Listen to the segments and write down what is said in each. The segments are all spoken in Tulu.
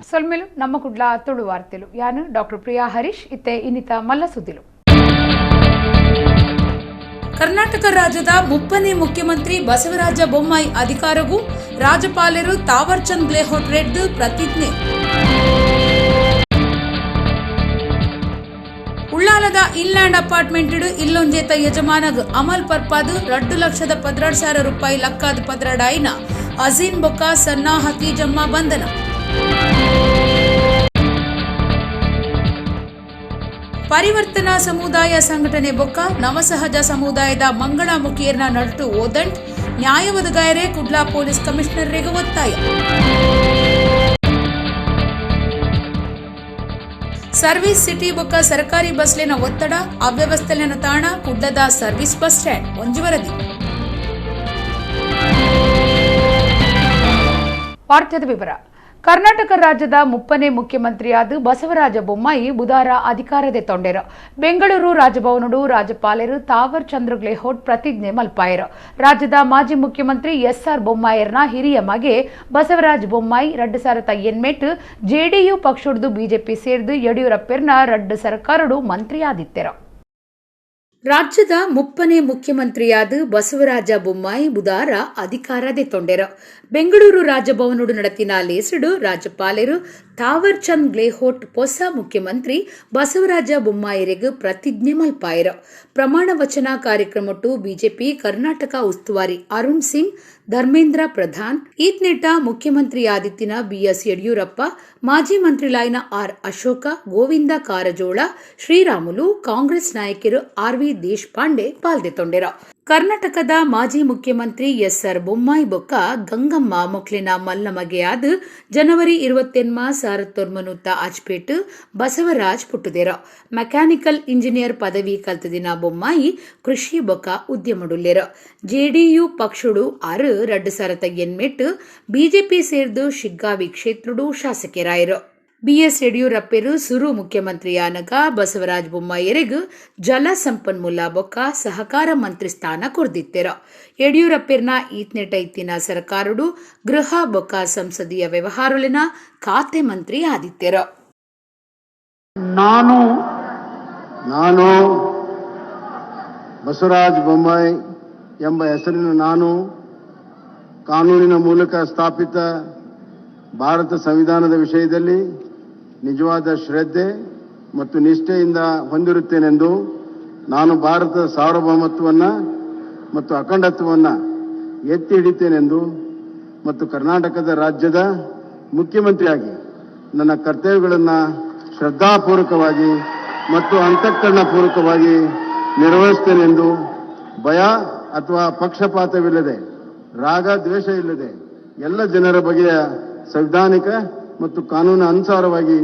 ಸೊಲ್ಮೆಲು ನಮ್ಮ ಕುಡ್ಲ ತುಳು ವಾರ್ತೆಲು. ಯಾನು ಡಾಕ್ಟರ್ ಪ್ರಿಯಾ ಹರೀಶ್ ಇತ್ತೆ ಇನ್ನಿತ ಮಲ್ಲ ಸುದ್ದಿಲು. ಕರ್ನಾಟಕ ರಾಜ್ಯದ ಮುಪ್ಪನೇ ಮುಖ್ಯಮಂತ್ರಿ ಬಸವರಾಜ ಬೊಮ್ಮಾಯಿ ಅಧಿಕಾರಗೂ ರಾಜ್ಯಪಾಲರು ತಾವರ್ಚಂದ್ ಗೆಹ್ಲೋಟ್ ರೆಡ್ದು ಪ್ರತಿಜ್ಞೆ. ಉಳ್ಳಾಲದ ಇನ್ಲ್ಯಾಂಡ್ ಅಪಾರ್ಟ್ಮೆಂಟ್ ಇಲ್ಲೊಂಜೇತ ಯಜಮಾನಗ್ ಅಮಲ್ ಪರ್ಪಾದು 2,12,000 ರೂಪಾಯಿ ಲಕ್ಕಾದ್ ಪದ್ರಾಡಾಯಿನ ಅಜೀನ್ ಬೊಕ್ಕ ಸನ್ನಾ ಹತೀಜಮ್ಮ ಬಂಧನ. ಪರಿವರ್ತನಾ ಸಮುದಾಯ ಸಂಘಟನೆ ಬೊಕ್ಕ ನವಸಹಜ ಸಮುದಾಯದ ಮಂಗಳ ಮುಖಿಯರ್ನ ನಡುಟು ಓದಂಟ್ ನ್ಯಾಯ ಒದಗಾಯರೆ ಕುಡ್ಲಾ ಪೊಲೀಸ್ ಕಮಿಷನರ್ರಿಗೆ ಒತ್ತಾಯ. ಸರ್ವಿಸ್ ಸಿಟಿ ಬೊಕ್ಕ ಸರ್ಕಾರಿ ಬಸ್ಲಿನ ಒತ್ತಡ ಅವ್ಯವಸ್ಥೆಲಿನ ತಾಣ ಕುಡ್ಲದ service bus stand. ಒಂಜಿ ವರದಿ. ವಾರ್ತೆದ ವಿವರ. ಕರ್ನಾಟಕ ರಾಜ್ಯದ ಮುಪ್ಪನೇ ಮುಖ್ಯಮಂತ್ರಿಯಾದ ಬಸವರಾಜ ಬೊಮ್ಮಾಯಿ ಬುಧಾರ ಅಧಿಕಾರದೆ ತೊಂಡೆರು. ಬೆಂಗಳೂರು ರಾಜಭವನಡು ರಾಜ್ಯಪಾಲರು ತಾವರ್ ಚಂದ್ರ ಗೆಹ್ಲೋಟ್ ಪ್ರತಿಜ್ಞೆ ಮಲ್ಪಾಯರು. ರಾಜ್ಯದ ಮಾಜಿ ಮುಖ್ಯಮಂತ್ರಿ ಎಸ್ ಆರ್ ಬೊಮ್ಮಾಯರ್ನ ಹಿರಿಯ ಮಗೆ ಬಸವರಾಜ ಬೊಮ್ಮಾಯಿ 2008 ಜೆಡಿಯು ಪಕ್ಷೊಡ್ದು ಬಿಜೆಪಿ ಸೇರ್ದು ಯಡಿಯೂರಪ್ಪರ್ನ ರಡ್ಡು ಸರ್ಕಾರಡು ಮಂತ್ರಿಯಾದಿತ್ತೆರು. ರಾಜ್ಯದ ಮುಪ್ಪನೇ ಮುಖ್ಯಮಂತ್ರಿಯಾದ ಬಸವರಾಜ ಬೊಮ್ಮಾಯಿ ಬುಧಾರ ಅಧಿಕಾರದೆ ತೊಂಡೆರು. ಬೆಂಗಳೂರು ರಾಜಭವನಡು ನಡತಿನ ಲೇಸುಡು ರಾಜ್ಯಪಾಲರು ತಾವರ್ ಚಂದ್ ಗೆಹ್ಲೋಟ್ ಹೊಸ ಮುಖ್ಯಮಂತ್ರಿ ಬಸವರಾಜ ಬೊಮ್ಮಾಯಿರಿಗೆ ಪ್ರತಿಜ್ಞೆ ಮಲ್ಪಾಯರು. ಪ್ರಮಾಣ ವಚನ ಕಾರ್ಯಕ್ರಮಟ್ಟು ಬಿಜೆಪಿ ಕರ್ನಾಟಕ ಉಸ್ತುವಾರಿ ಅರುಣ್ ಸಿಂಗ್, ಧರ್ಮೇಂದ್ರ ಪ್ರಧಾನ್, ಈತ್ನೇಟ ಮುಖ್ಯಮಂತ್ರಿಯಾದಿತ್ತಿನ ಬಿಎಸ್ ಯಡಿಯೂರಪ್ಪ, ಮಾಜಿ ಮಂತ್ರಿಲಾಯಿನ ಆರ್ ಅಶೋಕ, ಗೋವಿಂದ ಕಾರಜೋಳ, ಶ್ರೀರಾಮುಲು, ಕಾಂಗ್ರೆಸ್ ನಾಯಕರು ಆರ್ ವಿ ದೇಶಪಾಂಡೆ ಪಾಲ್ದೆತೊಂಡೆರು. ಕರ್ನಾಟಕದ ಮಾಜಿ ಮುಖ್ಯಮಂತ್ರಿ ಎಸ್ ಆರ್ ಬೊಮ್ಮಾಯಿ ಬೊಕ್ಕ ಗಂಗಮ್ಮ ಮೊಕ್ಲಿನ ಮಲ್ಲ ಮಗೆಯಾದ ಜನವರಿ 28 1905 ಅಜ್ಪೇಟ್ ಬಸವರಾಜ್ ಪುಟ್ಟುದೆರು. ಮೆಕ್ಯಾನಿಕಲ್ ಇಂಜಿನಿಯರ್ ಪದವಿ ಕಲ್ತದಿನ ಬೊಮ್ಮಾಯಿ ಕೃಷಿ ಬೊಕ್ಕ ಉದ್ಯಮಡುಲ್ಲೆರು. ಜೆಡಿಯು ಪಕ್ಷುಡು ಆರು 2008 ಬಿಜೆಪಿ ಸೇರ್ದು ಶಿಗ್ಗಾವಿ ಕ್ಷೇತ್ರಡು ಶಾಸಕರಾಯರು. ಬಿಎಸ್ ಯಡಿಯೂರಪ್ಪರು ಸುರು ಮುಖ್ಯಮಂತ್ರಿಯಾನಗ ಬಸವರಾಜ ಬೊಮ್ಮಾಯಿಯರಿಗೆ ಜಲ ಸಂಪನ್ಮೂಲ ಬೊಕ್ಕ ಸಹಕಾರ ಮಂತ್ರಿ ಸ್ಥಾನ ಕೊರ್ದಿತ್ತೆರು. ಯಡಿಯೂರಪ್ಪರ್ನ ಈತ್ನೆಟ ಇತ್ತಿನ ಸರ್ಕಾರಡು ಗೃಹ ಬೊಕ್ಕ ಸಂಸದೀಯ ವ್ಯವಹಾರಲಿನ ಖಾತೆ ಮಂತ್ರಿ ಆದಿತ್ತೆರು. ನಾನು ನಾನು ಬಸವರಾಜ ಬೊಮ್ಮಾಯಿ ಎಂಬ ಹೆಸರಿನ ನಾನು ಕಾನೂನಿನ ಮೂಲಕ ಸ್ಥಾಪಿತ ಭಾರತ ಸಂವಿಧಾನದ ವಿಷಯದಲ್ಲಿ ನಿಜವಾದ ಶ್ರದ್ಧೆ ಮತ್ತು ನಿಷ್ಠೆಯಿಂದ ಹೊಂದಿರುತ್ತೇನೆಂದು, ನಾನು ಭಾರತದ ಸಾರ್ವಭೌಮತ್ವವನ್ನು ಮತ್ತು ಅಖಂಡತ್ವವನ್ನು ಎತ್ತಿ ಹಿಡಿತೇನೆಂದು ಮತ್ತು ಕರ್ನಾಟಕದ ರಾಜ್ಯದ ಮುಖ್ಯಮಂತ್ರಿಯಾಗಿ ನನ್ನ ಕರ್ತವ್ಯಗಳನ್ನು ಶ್ರದ್ಧಾಪೂರ್ವಕವಾಗಿ ಮತ್ತು ಅಂತಃಕರಣಪೂರ್ವಕವಾಗಿ ನಿರ್ವಹಿಸುತ್ತೇನೆಂದು, ಭಯ ಅಥವಾ ಪಕ್ಷಪಾತವಿಲ್ಲದೆ, ರಾಗ ದ್ವೇಷ ಇಲ್ಲದೆ, ಎಲ್ಲ ಜನರ ಬಗೆಯ ಸಂವಿಧಾನಿಕ ಮತ್ತು ಕಾನೂನು ಅನುಸಾರವಾಗಿ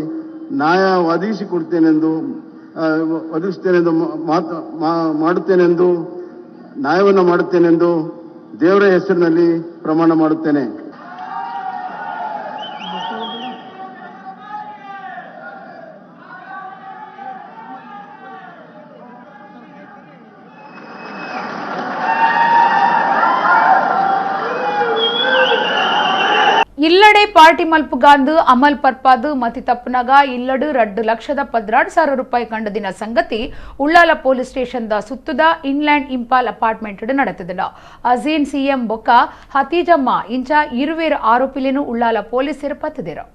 ನ್ಯಾಯ ಒದಗಿಸಿಕೊಡ್ತೇನೆಂದು ಒದಗಿಸ್ತೇನೆಂದು ಮಾತು ಮಾಡುತ್ತೇನೆಂದು, ನ್ಯಾಯವನ್ನು ಮಾಡುತ್ತೇನೆಂದು ದೇವರ ಹೆಸರಿನಲ್ಲಿ ಪ್ರಮಾಣ ಮಾಡುತ್ತೇನೆ. ಇಲ್ಲಡೆ ಪಾರ್ಟಿ ಮಲ್ಪುಗಾಂದು ಅಮಲ್ ಪರ್ಪಾದು ಮತಿ ತಪ್ಪುನಗ ಇಲ್ಲಡು 2,12,000 ರೂಪಾಯಿ ಕಂಡದಿನ ಸಂಗತಿ ಉಳ್ಳಾಲ ಪೊಲೀಸ್ ಸ್ಟೇಷನ್ the ಸುತ್ತುದ inland Imphal apartment ನಡೆತದ. ಅಜೀನ್ ಸಿಎಂ ಬೊಕ್ಕ ಹತೀಜಮ್ಮ ಇಂಚ ಇರುವೇರು ಆರೋಪಿಲೇನು ಉಳ್ಳಾಲ ಪೊಲೀಸರು ಪತ್ತದಿರು.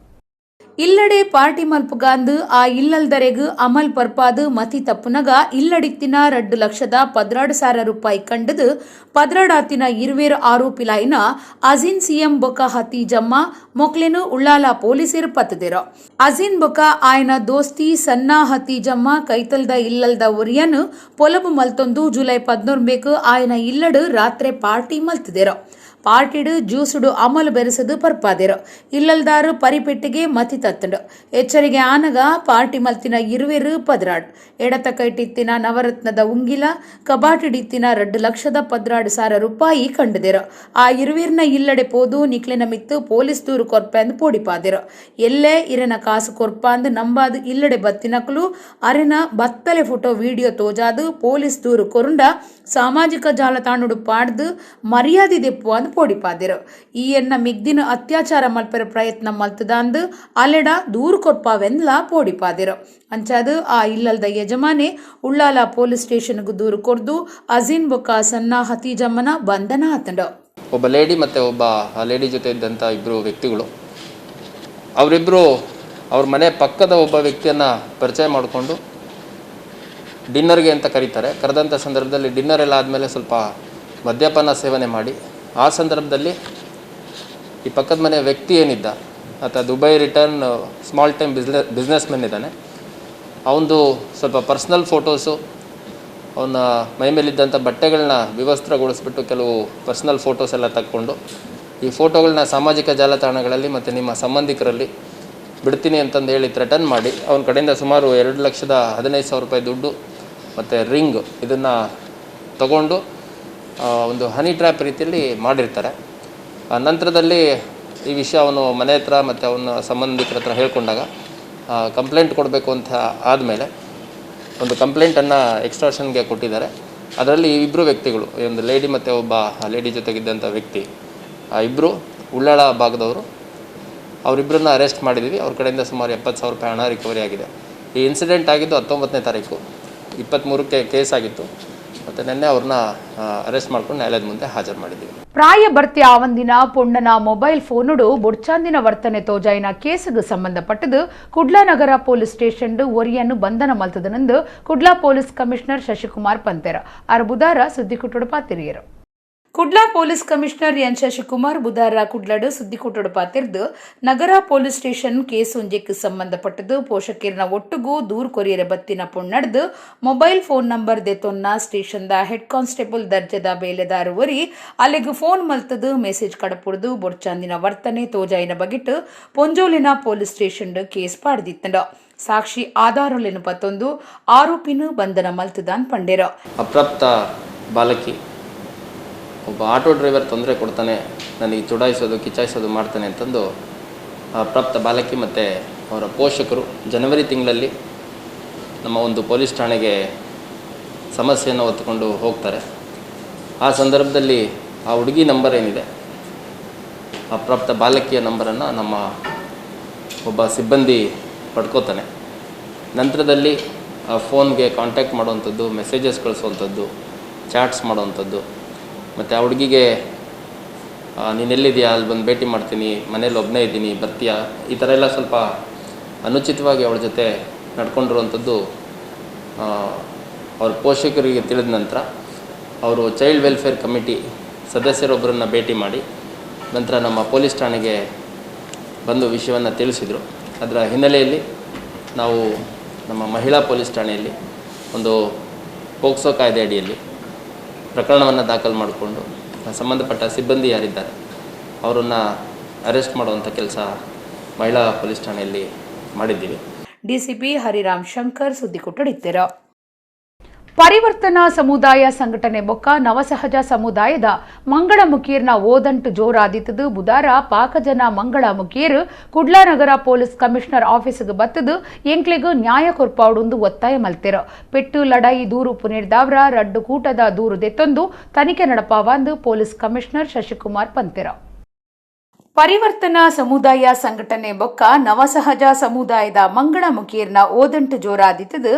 ಇಲ್ಲಡೆ ಪಾರ್ಟಿ ಮಲ್ಪುಗಾಂದು ಆ ಇಲ್ಲಲ್ದರೆಗ್ ಅಮಲ್ ಪರ್ಪಾದು ಮತಿ ತಪ್ಪುನಗ ಇಲ್ಲಡಿತ್ತಿನ 2,12,000 ರೂಪಾಯಿ ಕಂಡದು ಪದ್ರಾಡಾತಿನ ಇರುವೇರು ಆರೋಪಿಲಾಯಿನ ಅಜಿನ್ ಸಿಎಂ ಬೊಕ ಹತೀಜಮ್ಮ ಮೊಕ್ಲೆನು ಉಳ್ಳಾಲ ಪೊಲೀಸರು ಪತ್ತದಿರು. ಅಜಿನ್ ಬೊಕ ಆಯನ ದೋಸ್ತಿ ಸನ್ನಾ ಹತೀಜಮ್ಮ ಕೈತಲ್ದ ಇಲ್ಲಲ್ದ ಒರಿಯನ್ ಪೊಲಬು ಮಲ್ತೊಂದು ಜುಲೈ 11 ಆಯನ ಇಲ್ಲಡು ರಾತ್ರೆ ಪಾರ್ಟಿ ಮಲ್ತದಿರು. ಪಾರ್ಟಿಡು ಜ್ಯೂಸುಡು ಅಮಲು ಬೆರೆಸದು ಪರ್ಪಾದಿರು. ಇಲ್ಲಲ್ದಾರು ಪರಿಪೆಟ್ಟಿಗೆ ಮತಿ ತತ್ತುಂಡು. ಎಚ್ಚರಿಗೆ ಆನಗ ಪಾರ್ಟಿ ಮಲ್ತಿನ ಇರುವೆರು ಪದ್ರಾಡ್. ಎಡತ ಕೈಟಿತ್ತಿನ ನವರತ್ನದ ಉಂಗಿಲ, ಕಬಾಟಿಡಿತ್ತಿನ 2,12,000 ರೂಪಾಯಿ ಕಂಡದಿರು. ಆ ಇರುವೆರ್ನ ಇಲ್ಲಡೆ ಪೋದು ನಿಕ್ಲೆನ ಮಿತ್ತು ಪೊಲೀಸ್ ದೂರು ಕೊರ್ಪಂದು ಪೋಡಿಪಾದಿರು. ಎಲ್ಲೇ ಇರೆನ ಕಾಸು ಕೊರ್ಪಾಂದು ನಂಬಾದು ಇಲ್ಲಡೆ ಬತ್ತಿನಕ್ಲು ಅರೆನ ಬತ್ತಲೆ ಫೋಟೋ ವಿಡಿಯೋ ತೋಜಾದು ಪೊಲೀಸ್ ದೂರು ಕೊರುಂಡ ಸಾಮಾಜಿಕ ಜಾಲತಾಣಡು ಪಾಡ್ದು ಮರ್ಯಾದೆ ದೆಪ್ಪುವಂದು ಪೋಡಿಪಾದೆರು. ಈ ಎನ್ನ ಮಿಗ್ದಿನ ಅತ್ಯಾಚಾರ ಮಲ್ಪೆರ ಪ್ರಯತ್ನ ಮಲ್ತದಾಂದು ಅಲೆಡ ದೂರು ಕೊರ್ಪಾವೆಂದ್ಲ ಪೋಡಿಪಾದೆರು. ಅಂಚಾದ್ ಆ ಇಲ್ಲಲ್ದ ಯಜಮಾನೆ ಉಳ್ಳಾಲ ಪೊಲೀಸ್ ಸ್ಟೇಷನ್ಗ್ ದೂರು ಕೊರ್ದು ಅಜೀನ್ ಬೊಕ್ಕ ಸನ್ನ ಹತೀಜಮ್ಮನ ಬಂಧನ ಆತಂಡು. ಒಬ್ಬ ಲೇಡಿ ಮತ್ತು ಒಬ್ಬ ಆ ಲೇಡಿ ಜೊತೆ ಇದ್ದಂಥ ಇಬ್ಬರು ವ್ಯಕ್ತಿಗಳು, ಅವರಿಬ್ಬರು ಅವ್ರ ಮನೆ ಪಕ್ಕದ ಒಬ್ಬ ವ್ಯಕ್ತಿಯನ್ನು ಪರಿಚಯ ಮಾಡಿಕೊಂಡು ಡಿನ್ನರ್ಗೆ ಅಂತ ಕರೀತಾರೆ. ಕರೆದಂಥ ಸಂದರ್ಭದಲ್ಲಿ ಡಿನ್ನರ್ ಎಲ್ಲ ಆದಮೇಲೆ ಸ್ವಲ್ಪ ಮದ್ಯಪಾನ ಸೇವನೆ ಮಾಡಿ, ಆ ಸಂದರ್ಭದಲ್ಲಿ ಈ ಪಕ್ಕದ ಮನೆಯ ವ್ಯಕ್ತಿ ಏನಿದ್ದ ಆತ Dubai return small time businessman ಇದ್ದಾನೆ. ಅವನದು ಸ್ವಲ್ಪ ಪರ್ಸ್ನಲ್ ಫೋಟೋಸು, ಅವನ ಮೈ ಮೇಲಿದ್ದಂಥ ಬಟ್ಟೆಗಳನ್ನ ವಿವಸ್ತ್ರಗೊಳಿಸ್ಬಿಟ್ಟು ಕೆಲವು ಪರ್ಸ್ನಲ್ ಫೋಟೋಸ್ ಎಲ್ಲ ತಕ್ಕೊಂಡು, ಈ ಫೋಟೋಗಳನ್ನ ಸಾಮಾಜಿಕ ಜಾಲತಾಣಗಳಲ್ಲಿ ಮತ್ತು ನಿಮ್ಮ ಸಂಬಂಧಿಕರಲ್ಲಿ ಬಿಡ್ತೀನಿ ಅಂತಂದು ಹೇಳಿ ಥ್ರೆಟನ್ ಮಾಡಿ, ಅವನ ಕಡೆಯಿಂದ ಸುಮಾರು 2,15,000 ರೂಪಾಯಿ ದುಡ್ಡು ಮತ್ತು ರಿಂಗ್ ಇದನ್ನು ತಗೊಂಡು ಒಂದು ಹನಿ ಟ್ರ್ಯಾಪ್ ರೀತಿಯಲ್ಲಿ ಮಾಡಿರ್ತಾರೆ. ಆ ನಂತರದಲ್ಲಿ ಈ ವಿಷಯ ಅವನು ಮನೆ ಹತ್ರ ಮತ್ತು ಅವನ ಸಂಬಂಧಿಕರ ಹತ್ರ ಹೇಳ್ಕೊಂಡಾಗ ಕಂಪ್ಲೇಂಟ್ ಕೊಡಬೇಕು ಅಂತ ಆದಮೇಲೆ ಒಂದು ಕಂಪ್ಲೇಂಟನ್ನು ಎಕ್ಸ್ಟ್ರಾಷನ್ಗೆ ಕೊಟ್ಟಿದ್ದಾರೆ. ಅದರಲ್ಲಿ ಈ ಇಬ್ಬರು ವ್ಯಕ್ತಿಗಳು, ಈ ಒಂದು ಲೇಡಿ ಮತ್ತು ಒಬ್ಬ ಆ ಲೇಡಿ ಜೊತೆಗಿದ್ದಂಥ ವ್ಯಕ್ತಿ, ಆ ಇಬ್ಬರು ಉಳ್ಳಾಳ ಭಾಗದವರು. ಅವರಿಬ್ಬರನ್ನ ಅರೆಸ್ಟ್ ಮಾಡಿದ್ದೀವಿ. ಅವ್ರ ಕಡೆಯಿಂದ ಸುಮಾರು 70,000 ರೂಪಾಯಿ ಹಣ ರಿಕವರಿ ಆಗಿದೆ. ಈ ಇನ್ಸಿಡೆಂಟ್ ಆಗಿದ್ದು 19ನೇ ತಾರೀಕು, 23ಕ್ಕೆ ಕೇಸ್ ಆಗಿತ್ತು. ಮತ್ತು ನಿನ್ನೆ ಅವ್ರನ್ನ ಅರೆಸ್ಟ್ ಮಾಡ್ಕೊಂಡು ನ್ಯಾಯಾಲಯದ ಮುಂದೆ ಹಾಜರು ಮಾಡಿದ್ದೀವಿ. ಪ್ರಾಯ ಭರ್ತಿ ಆವಂದಿನ ಪೊಣ್ಣನ ಮೊಬೈಲ್ ಫೋನುಡು ಬೊಡ್ಚಾಂದಿನ ವರ್ತನೆ ತೋಜಾಯಿನ ಕೇಸುಗೆ ಸಂಬಂಧಪಟ್ಟದು ಕುಡ್ಲಾ ನಗರ ಪೊಲೀಸ್ ಸ್ಟೇಷನ್ ಒರಿಯನ್ನು ಬಂಧನ ಮಲ್ತದನೆಂದು ಕುಡ್ಲಾ ಪೊಲೀಸ್ ಕಮಿಷನರ್ ಶಶಿಕುಮಾರ್ ಪಂತೆರ ಆರ್ ಬುಧಾರ ಸುದ್ದಿಕುಟ್ಟುಡು ಪಾತಿರಿಯರು. Kudla police commissioner N Shashikumar ಬುಧಾರ ಕುಡ್ಲಡು ಸುದ್ದಿಕೂಟಡು ಪಾತಿರ್ದು, ನಗರ police station case ಒಂಜೆಕ್ ಸಂಬಂಧಪಟ್ಟದು ಪೋಷಕರ್ನ ಒಟ್ಟುಗೂ ದೂರ್ ಕೊರಿಯರ ಬತ್ತಿನ ಪೊಣ್ಣಡ್ದು mobile phone number ದೆತೊನ್ನ ಸ್ಟೇಷನ್ದ head constable ದರ್ಜೆದ ಬೇಲೆದಾರು ಒರಿ ಅಲ್ಲಿಗೆ ಫೋನ್ ಮಲ್ತದು ಮೆಸೇಜ್ ಕಡಪುಡ್ದು ಬೊಡ್ಚಾಂದಿನ ವರ್ತನೆ ತೋಜಾಯಿನ ಬಗಿಟ್ಟು ಪೊಂಜೋಲಿನ police station case ಪಾಡ್ದಿತ್ತಂಡ. ಸಾಕ್ಷಿ ಆಧಾರಲೆನು ಪತ್ತೊಂದು ಆರೋಪಿನ ಬಂಧನ ಮಲ್ತದಾನ್ ಪಂಡೇರ. ಅಪ್ರಾಪ್ತ ಬಾಲಕಿ ಒಬ್ಬ ಆಟೋ ಡ್ರೈವರ್ ತೊಂದರೆ ಕೊಡ್ತಾನೆ, ನನಗೆ ಚುಡಾಯಿಸೋದು ಕಿಚಾಯಿಸೋದು ಮಾಡ್ತಾನೆ ಅಂತಂದು ಅಪ್ರಾಪ್ತ ಬಾಲಕಿ ಮತ್ತು ಅವರ ಪೋಷಕರು ಜನವರಿ ತಿಂಗಳಲ್ಲಿ ನಮ್ಮ ಒಂದು ಪೊಲೀಸ್ ಠಾಣೆಗೆ ಸಮಸ್ಯೆಯನ್ನು ಹೊತ್ತುಕೊಂಡು ಹೋಗ್ತಾರೆ. ಆ ಸಂದರ್ಭದಲ್ಲಿ ಆ ಹುಡುಗಿ ನಂಬರ್ ಏನಿದೆ, ಅಪ್ರಾಪ್ತ ಬಾಲಕಿಯ ನಂಬರನ್ನು ನಮ್ಮ ಒಬ್ಬ ಸಿಬ್ಬಂದಿ ಪಡ್ಕೋತಾನೆ. ನಂತರದಲ್ಲಿ ಆ ಫೋನ್ಗೆ ಕಾಂಟ್ಯಾಕ್ಟ್ ಮಾಡುವಂಥದ್ದು, ಮೆಸೇಜಸ್ ಕಳಿಸುವಂಥದ್ದು, ಚಾಟ್ಸ್ ಮಾಡುವಂಥದ್ದು ಮತ್ತು ಆ ಹುಡುಗಿಗೆ ನೀನು ಎಲ್ಲಿದೆಯಾ, ಅಲ್ಲಿ ಬಂದು ಭೇಟಿ ಮಾಡ್ತೀನಿ, ಮನೇಲಿ ಒಬ್ಬನೇ ಇದ್ದೀನಿ, ಬರ್ತೀಯಾ, ಈ ಥರ ಎಲ್ಲ ಸ್ವಲ್ಪ ಅನುಚಿತವಾಗಿ ಅವಳ ಜೊತೆ ನಡ್ಕೊಂಡಿರುವಂಥದ್ದು ಅವ್ರ ಪೋಷಕರಿಗೆ ತಿಳಿದ ನಂತರ ಅವರು child welfare committee ಸದಸ್ಯರೊಬ್ಬರನ್ನು ಭೇಟಿ ಮಾಡಿ ನಂತರ ನಮ್ಮ ಪೊಲೀಸ್ ಠಾಣೆಗೆ ಬಂದು ವಿಷಯವನ್ನು ತಿಳಿಸಿದರು. ಅದರ ಹಿನ್ನೆಲೆಯಲ್ಲಿ ನಾವು ನಮ್ಮ ಮಹಿಳಾ ಪೊಲೀಸ್ ಠಾಣೆಯಲ್ಲಿ ಒಂದು ಪೋಕ್ಸೋ ಕಾಯ್ದೆ ಅಡಿಯಲ್ಲಿ ಪ್ರಕರಣವನ್ನು ದಾಖಲು ಮಾಡಿಕೊಂಡು ಸಂಬಂಧಪಟ್ಟ ಸಿಬ್ಬಂದಿ ಯಾರಿದ್ದಾರೆ ಅವರನ್ನು ಅರೆಸ್ಟ್ ಮಾಡುವಂಥ ಕೆಲಸ ಮಹಿಳಾ ಪೊಲೀಸ್ ಠಾಣೆಯಲ್ಲಿ ಮಾಡಿದ್ದೀವಿ. ಡಿಸಿಪಿ ಹರಿರಾಮ್ ಶಂಕರ್ ಸುದ್ದಿಕೊಟ್ಟಡಿತ್ತಿರು. ಪರಿವರ್ತನಾ ಸಮುದಾಯ ಸಂಘಟನೆ ಬೊಕ್ಕ ನವಸಹಜ ಸಮುದಾಯದ ಮಂಗಳ ಮುಖೀರ್ನ ಓದಂಟು ಜೋರಾದಿತ್ತದು ಬುಧಾರ ಪಾಕಜನ ಮಂಗಳ ಮುಖೀರ್ ಕುಡ್ಲಾ ನಗರ ಪೊಲೀಸ್ ಕಮಿಷನರ್ ಆಫೀಸ್ಗೆ ಬತ್ತದು ಎಂಕ್ಲೆಗು ನ್ಯಾಯ ಕೊರ್ಪಾವುಡುಂದು ಒತ್ತಾಯ ಮಲ್ತಿರು. ಪೆಟ್ಟು ಲಡಾಯಿ ದೂರು ಪುನೇರ್ದಾವ್ರ ರಡ್ಡು ಕೂಟದ ದೂರು ದೆತ್ತೊಂದು ತನಿಖೆ ನಡಪಾವಂದು ಪೊಲೀಸ್ ಕಮಿಷನರ್ ಶಶಿಕುಮಾರ್ ಪಂತೆರ. ಪರಿವರ್ತನಾ ಸಮುದಾಯ ಸಂಘಟನೆ ಬೊಕ್ಕ ನವಸಹಜ ಸಮುದಾಯದ ಮಂಗಳ ಮುಖೀರ್ನ ಓದಂಟು ಜೋರಾದಿತ್ತದು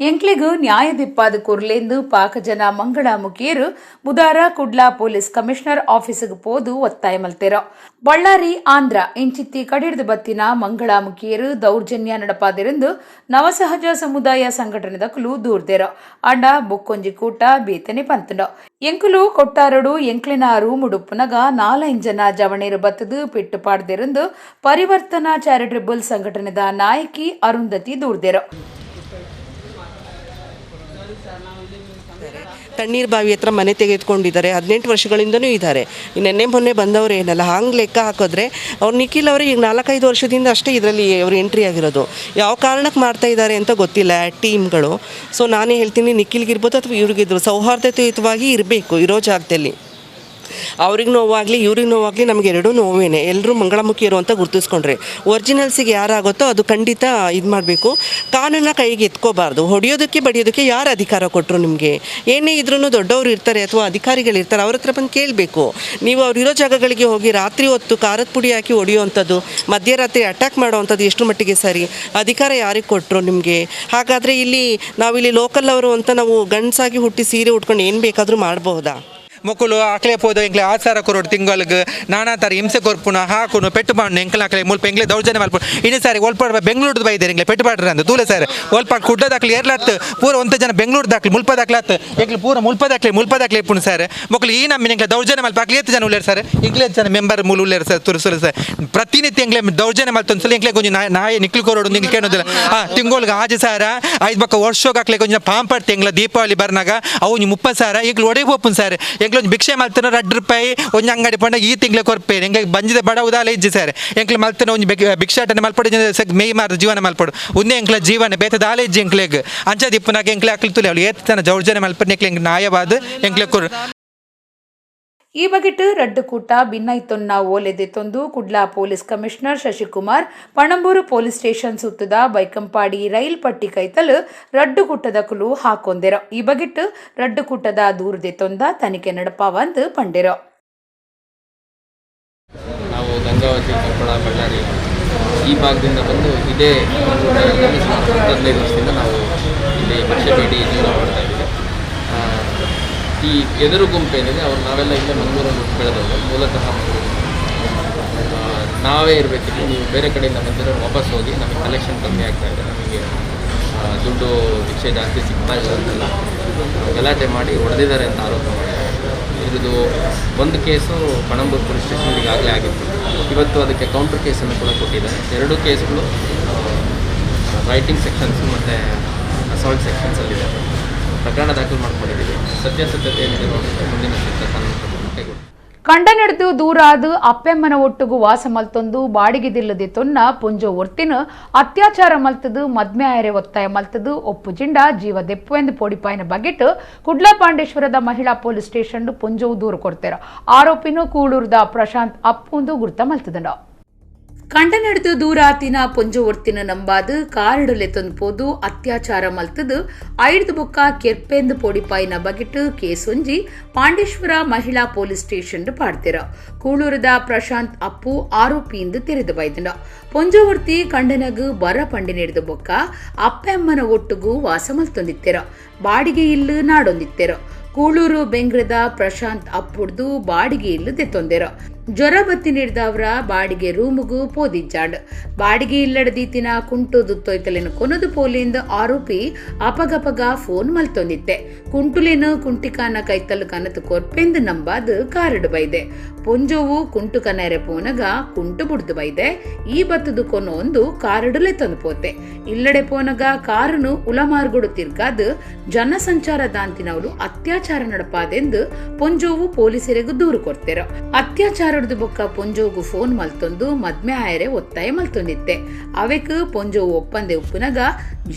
ಎಂಕ್ಲಿಗು ನ್ಯಾಯದಿಪ್ಪಾದ ಕೊರ್ಲೇಂದು ಪಾಕಜನ ಮಂಗಳ ಮುಖಿಯರು ಬುಧಾರ ಕುಡ್ಲಾ ಪೊಲೀಸ್ ಕಮಿಷನರ್ ಆಫೀಸ್ಗೆ ಪೋದು ಒತ್ತಾಯ ಮಲ್ತೆರ. ಬಳ್ಳಾರಿ, ಆಂಧ್ರ ಇಂಚಿತ್ತಿ ಕಡಿಡ್ದು ಬತ್ತಿನ ಮಂಗಳ ಮುಖಿಯರು ದೌರ್ಜನ್ಯ ನಡಪಾದಿರಂದು ನವಸಹಜ ಸಮುದಾಯ ಸಂಘಟನೆ ದಕಲು ದೂರ್ದೆರ. ಅಂಡ ಬೊಕ್ಕೊಂಜಿ ಕೂಟ ಬೇತನೆ ಪಂತಂಡ. ಎಂಕುಲು ಕೊಟ್ಟಾರಡು ಎಂಕ್ಲಿನ ರೂಮುಡುಪ್ಪುನಗ ನಾಲೈಂಜನ ಜವಣೇರು ಬತ್ತದು ಪೆಟ್ಟು ಪಾಡ್ದಿರಂದು ಪರಿವರ್ತನಾ ಚಾರಿಟಬಲ್ ಸಂಘಟನೆದ ನಾಯಕಿ ಅರುಂಧತಿ ದೂರ್ದೆರು. ತಣ್ಣೀರು ಬಾವಿ ಹತ್ರ ಮನೆ ತೆಗೆದುಕೊಂಡಿದ್ದಾರೆ. 18 ವರ್ಷಗಳಿಂದನೂ ಇದ್ದಾರೆ. ನೆನ್ನೆ ಮೊನ್ನೆ ಬಂದವರು ಏನಲ್ಲ. ಹಂಗೆ ಲೆಕ್ಕ ಹಾಕಿದ್ರೆ ಅವ್ರು ನಿಖಿಲ್ ಅವರು ಈಗ 4-5 ವರ್ಷದಿಂದ ಅಷ್ಟೇ ಇದರಲ್ಲಿ ಅವರು ಎಂಟ್ರಿ ಆಗಿರೋದು. ಯಾವ ಕಾರಣಕ್ಕೆ ಮಾಡ್ತಾ ಇದ್ದಾರೆ ಅಂತ ಗೊತ್ತಿಲ್ಲ ಟೀಮ್ಗಳು. ಸೊ ನಾನೇ ಹೇಳ್ತೀನಿ, ನಿಖಿಲ್ಗಿರ್ಬೋದು ಅಥವಾ ಇವ್ರಿಗಿದ್ರು ಸೌಹಾರ್ದತೆಯುತವಾಗಿ ಇರಬೇಕು ಇರೋ ಜಾಗದಲ್ಲಿ. ಅವ್ರಿಗೆ ನೋವಾಗಲಿ ಇವ್ರಿಗೆ ನೋವಾಗಲಿ ನಮಗೆ ಎರಡೂ ನೋವೇನೆ. ಎಲ್ಲರೂ ಮಂಗಳಮುಖಿಯರು ಅಂತ ಗುರುತಿಸ್ಕೊಂಡ್ರೆ ಒರಿಜಿನಲ್ಸಿಗೆ ಯಾರಾಗುತ್ತೋ ಅದು ಖಂಡಿತ ಇದು ಮಾಡಬೇಕು. ಕಾನೂನ ಕೈಗೆ ಎತ್ಕೋಬಾರ್ದು. ಹೊಡೆಯೋದಕ್ಕೆ ಬಡಿಯೋದಕ್ಕೆ ಯಾರು ಅಧಿಕಾರ ಕೊಟ್ಟರು ನಿಮಗೆ? ಏನೇ ಇದ್ರೂ ದೊಡ್ಡವರು ಇರ್ತಾರೆ ಅಥವಾ ಅಧಿಕಾರಿಗಳಿರ್ತಾರೆ, ಅವ್ರ ಹತ್ರ ಬಂದು ಕೇಳಬೇಕು. ನೀವು ಅವ್ರು ಇರೋ ಜಾಗಗಳಿಗೆ ಹೋಗಿ ರಾತ್ರಿ ಹೊತ್ತು ಖಾರದ ಪುಡಿ ಹಾಕಿ ಹೊಡೆಯುವಂಥದ್ದು, ಮಧ್ಯರಾತ್ರಿ ಅಟ್ಯಾಕ್ ಮಾಡೋವಂಥದ್ದು ಎಷ್ಟು ಮಟ್ಟಿಗೆ ಸರಿ? ಅಧಿಕಾರ ಯಾರಿಗೆ ಕೊಟ್ಟರು ನಿಮಗೆ? ಹಾಗಾದರೆ ಇಲ್ಲಿ ನಾವಿಲ್ಲಿ ಲೋಕಲ್ ಅವರು ಅಂತ ನಾವು ಗಂಡಸಾಗಿ ಹುಟ್ಟಿ ಸೀರೆ ಉಟ್ಕೊಂಡು ಏನು ಬೇಕಾದರೂ ಮಾಡಬಹುದಾ? ಮೊಕುಲು ಆಕ್ಲೆ ಪೋದು ಎಂಕ್ಲೆ 6,000 ಕೊರೋಡು ತಿಂಗಳಿಗೆ ನಾನಾ ಥರ ಹಿಂಸೆ ಕೊರ್ಪುನ ಹಾಕುನು ಪೆಟ್ಟು ಮಾಡು ಎಂಕಲ್ ಆಕ್ಲೆ ಮುಲ್ಪ ಎಂಕ್ಲೆ ದೌರ್ಜನ್ಯ ಮಲ್ಪು. ಇನ್ನು ಸಾರಿ ಒಲ್ಪ ಬೆಂಗಳೂರು ಬೈದೇರು ಎಂಕ್ಲೆ ಪೆಟ್ಟು ಪಾಡ್ರ ಅಂದು ತೂಲೆ ಸರ್ ಒಲ್ಪ ಕುಡ್ಡ ದಾಖಲೆ ಏರ್ಲತ್ತು ಪೂರ ಒಂತ ಜನ ಬೆಂಗಳೂರು ದಾಖಲೆ ಮುಲ್ಪ ದಾಖಲೆ ಎಂಕ್ಲೆ ಪೂರ ಮುಲ್ಪ ದಾಖಲೆ ಮುಲ್ಪ ದಾಖಲೆ ಇಪ್ಪುನು ಸರ್. ಮೊಕಲು ಈ ನಮ್ಮ ಎಂಕ್ಲೆ ದೌರ್ಜನ್ಯ ಮಲ್ಪ ಆಕ್ಲೆ ಏತ್ ಜನ ಉಳ್ಳೇರು ಸರ್, ಎಂಕ್ಲೆ ಜನ ಮೆಂಬರ್ ಮೂಲ ಉಳ್ಳೇರು ಸರ್. ತುರುಸುಲು ಸರ್ ಪ್ರತಿನಿತ್ಯ ಎಂಕ್ಲೆ ದೌರ್ಜನ್ಯ ಮಲ್ತೊಂದ್ಸಲ ಎಂಕ್ಲೆ ಕೊಂಚ ನಾಯಿ ನಿಕ್ಲು ಕೊರೋಡು ನಿಂಗೆ ಕೇಳೋದಿಲ್ಲ. ಹಾಂ ತಿಂಗಳಿಗೆ 6,000 ಐದು ಪಕ್ಕ ವರ್ಷಕ್ಕೆ ಹಾಕ್ಲೆ ಕೊಂಚ ಪಾಂಪಡ್ ತಿಂಗಳ ದೀಪಾವಳಿ ಬರ್ನಾಗ ಅವು 30,000 ಎಂಕ್ಲೆ ಒಡೆ ಪೋಪುನ್ ಸರ್. ಎಂಕ್ಲೆ ಒಂಜಿ ಭಿಕ್ಷೆ ಮಲ್ತನ 2 ರೂಪಾಯಿ ಒಂಜಿ ಅಂಗಡಿ ಪಂಡ ಈ ತಿಂಗ್ಳೆ ಕೊರ್ಪೆ ಎಂಕ್ಲೆ ಬಂಜಿದ ಬಡ ಉದಾಲ ಇಜ್ಜಿ ಸರ್. ಎಂಕ್ಲೆ ಮಲ್ತನ ಒಂಜಿ ಭಿಕ್ಷಾಟನೆ ಮಲ್ಪಡು ಮೇಯ್ ಮಾರ್ದು ಜೀವನ ಮಲ್ಪಡು ಉನ್ನೆ ಎಂಕ್ಲೆ ಜೀವನ ಬೇತ ದಾಲ ಇಜ್ಜಿ ಎಂಕ್ಲೆಗ್ ಅಂಚ ದಿಪ್ಪುನಾಗ ಎಂಕ್ಲೆ ಅಕ್ಲು ತುಲೆ ಅವಳು ಏತನ ದೌರ್ಜನ್ಯ ಮಲ್ಪಡ್ ಎಂಕ್ಲೆ ನ್ಯಾಯವಾದ ಎಂಕ್ಲೆ ಕೊರು. ಈ ಬಗೆಟ್ ರಡ್ಡುಕೂಟ ಭಿನ್ನೈತೊನ್ನ ಓಲೆದೆತೊಂದು Kudla police commissioner Shashikumar Panambur police station ಸುತ್ತದ Baikampady rail ಪಟ್ಟಿ ಕೈತಲ್ ರಡ್ಡುಕೂಟದ ಕುಲು ಹಾಕೊಂದೆರ. ಈ ಬಗೆಟ್ ರಡ್ಡುಕೂಟದ ದೂರದೆತೊಂದ ತನಿಖೆ ನಡಪಾವಂದು ಪಂಡೆರ. ನಾವು ಗಂಗಾವತಿ, ಕೊಪ್ಪಳ, ಬಳ್ಳಾರಿ ಈ ಭಾಗದಿಂದ ಬಂದು ಇದೇ ಒಂದು ನಗರದಲ್ಲಿ ಸುಮಾರು 15 ವರ್ಷದಿಂದ ನಾವು ಇಲ್ಲಿ ಭಿಕ್ಷೆ ಬೇಡಿ ಜೀವನ ಮಾಡ್ತಾ ಇದ್ದೀವಿ. ಈ ಎದುರು ಗುಂಪು ಏನಿದೆ ಅವ್ರು ನಾವೆಲ್ಲ ಇಲ್ಲೇ ಮಂಗಳೂರಲ್ಲಿ ಬೆಳೆದವರು, ಮೂಲತಃ ಮಂಗಳೂರು. ನಾವೇ ಇರಬೇಕಿತ್ತು, ನೀವು ಬೇರೆ ಕಡೆಯಿಂದ ಬಂದರೆ ವಾಪಸ್ ಹೋಗಿ, ನಮಗೆ ಕಲೆಕ್ಷನ್ ಕಮ್ಮಿ ಆಗ್ತಾ ಇದೆ, ನಮಗೆ ದುಡ್ಡು ಭಿಕ್ಷೆ ಜಾಸ್ತಿ ಸಿಗ್ತಾ ಇಲ್ಲ ಅಂತೆಲ್ಲ ಗಲಾಟೆ ಮಾಡಿ ಹೊಡೆದಿದ್ದಾರೆ ಅಂತ ಆರೋಪ ಮಾಡಿದ್ದಾರೆ. ಇದ್ರದ್ದು ಒಂದು case Panambur police station ಈಗಾಗಲೇ ಆಗಿತ್ತು. ಇವತ್ತು ಅದಕ್ಕೆ ಕೌಂಟರ್ ಕೇಸನ್ನು ಕೂಡ ಕೊಟ್ಟಿದ್ದಾರೆ. 2 ಕೇಸ್ಗಳು ರೈಟಿಂಗ್ ಸೆಕ್ಷನ್ಸು ಮತ್ತು ಅಸಾಲ್ಟ್ ಸೆಕ್ಷನ್ಸಲ್ಲಿದೆ. ಪ್ರಕರಣ ದಾಖಲು ಮಾಡ್ಕೊಂಡಿದ್ದೀವಿ. ಸತ್ಯಾಸತ್ಯತೆ ಏನಿದೆ ನೋಡಿದ್ರೆ ಮುಂದಿನ ಸೂಕ್ತ ಕಾನೂನು ಕ್ರಮವನ್ನು ಕೈಗೊಳ್ತೀವಿ. ಕಂಡ ನಡೆದು ದೂರಾದ ಅಪ್ಪೆಮ್ಮನ ಒಟ್ಟುಗು ವಾಸ ಮಲ್ತೊಂದು ಬಾಡಿಗೆದಿಲ್ಲದೆ ತೊನ್ನ ಪುಂಜೋ ಒರ್ತಿನ ಅತ್ಯಾಚಾರ ಮಲ್ತದು ಮದ್ಮೆ ಆಯರೆ ಒತ್ತಾಯ ಮಲ್ತದು ಒಪ್ಪು ಜಿಂಡ ಜೀವ ದೆಪ್ಪುವೆಂದು ಪೋಡಿಪಾಯಿನ ಬಗೆಟ್ ಕುಡ್ಲ ಪಾಂಡೇಶ್ವರದ ಮಹಿಳಾ ಪೊಲೀಸ್ ಸ್ಟೇಷನ್ ಪುಂಜೋ ದೂರು ಕೊಡ್ತೇರ. ಆರೋಪಿನೂ ಕೂಳೂರ್ದ ಪ್ರಶಾಂತ್ ಅಪ್ಪುಂದು ಗುರ್ತ ಮಲ್ತದಂಡ. ಕಂಡ ನಡೆದು ದೂರಾತಿನ ಪೊಂಜೋ ಒರ್ತಿನ ನಂಬಾದು ಕಾರಿಡಲೆ ಪೋದು ಅತ್ಯಾಚಾರ ಮಲ್ತದು ಐದು ಬೊಕ್ಕ ಕೆರ್ಪೆಂದು ಪೋಡಿಪಾಯಿನ ಬಗೆಟ್ ಕೇಸೊಂಜಿ ಪಾಂಡೇಶ್ವರ ಮಹಿಳಾ ಪೊಲೀಸ್ ಸ್ಟೇಷನ್ ಪಾಡ್ತಿರ. ಕೂಳೂರದ ಪ್ರಶಾಂತ್ ಅಪ್ಪು ಆರೋಪಿಯಿಂದ ತೆರೆದು ಬೈದಂಡ. ಪೊಂಜೋವರ್ತಿ ಕಂಡನಗು ಬರ ಪಂಡಿ ನಡೆದ ಬೊಕ್ಕ ಅಪ್ಪೆಮ್ಮನ ಒಟ್ಟುಗು ವಾಸ ಮಲ್ತೊಂದಿತ್ತೆರ. ಬಾಡಿಗೆ ಇಲ್ಲು ನಾಡೊಂದಿತ್ತೆರ. ಕೂಳೂರು ಬೆಂಗ್ರದ ಪ್ರಶಾಂತ್ ಅಪ್ಪುಡ್ದು ಬಾಡಿಗೆ ಇಲ್ಲು ದೆತ್ತೊಂದೆರ. ಜ್ವರ ಬತ್ತಿ ನೀಡ್ದವರ ಬಾಡಿಗೆ ರೂಮುಗು ಪೋದಿಜ್ಜಾಂಡ್. ಬಾಡಿಗೆ ಇಲ್ಲಡದೀತಿನ ಕುಂಟು ದುತ್ತೊಯ್ತಲೇನು ಕೊನದು ಪೋಲಿಂದ ಆರೋಪಿ ಅಪಗಪಗ ಫೋನ್ ಮಲ್ತೊಂದಿತ್ತೆ. ಕುಂಟುಲೇನು ಕುಂಟಿಕಾನ ಕೈತಲ್ ಕನತು ಕೊರ್ಪೆಂದು ನಂಬಾದು ಕಾರಡು ಬೈದೆ. ಪೊಂಜೋವು ಕುಂಟು ಕನರೆ ಪೋನಗ ಕುಂಟು ಬುಡ್ದು ಬೈದೆ. ಈ ಬತ್ತದು ಕೊನೊ ಒಂದು ಕಾರಡುಲೆ ತಂದು ಪೋತೆ. ಇಲ್ಲಡೆ ಪೋನಗ ಕಾರನು ಉಲಮಾರ್ಗುಡು ತಿರ್ಗಾದು ಜನಸಂಚಾರ ದಾಂತಿನವಳು ಅತ್ಯಾಚಾರ ನಡಪಾದೆಂದು ಪೊಂಜೋವು ಪೊಲೀಸರಿಗೂ ದೂರು ಕೊಡ್ತೇರ. ಅತ್ಯಾಚಾರ ಬೊಕ್ಕ ಪೊಂಜೋಗು ಫೋನ್ ಮಲ್ತೊಂದು ಮದ್ಮೆ ಆಯರೆ ಒತ್ತಾಯ ಮಲ್ತೊಂದಿತ್ತೆ. ಅವೆಕ್ ಪೊಂಜೋವು ಒಪ್ಪಂದೆ ಉಪ್ಪುನಗ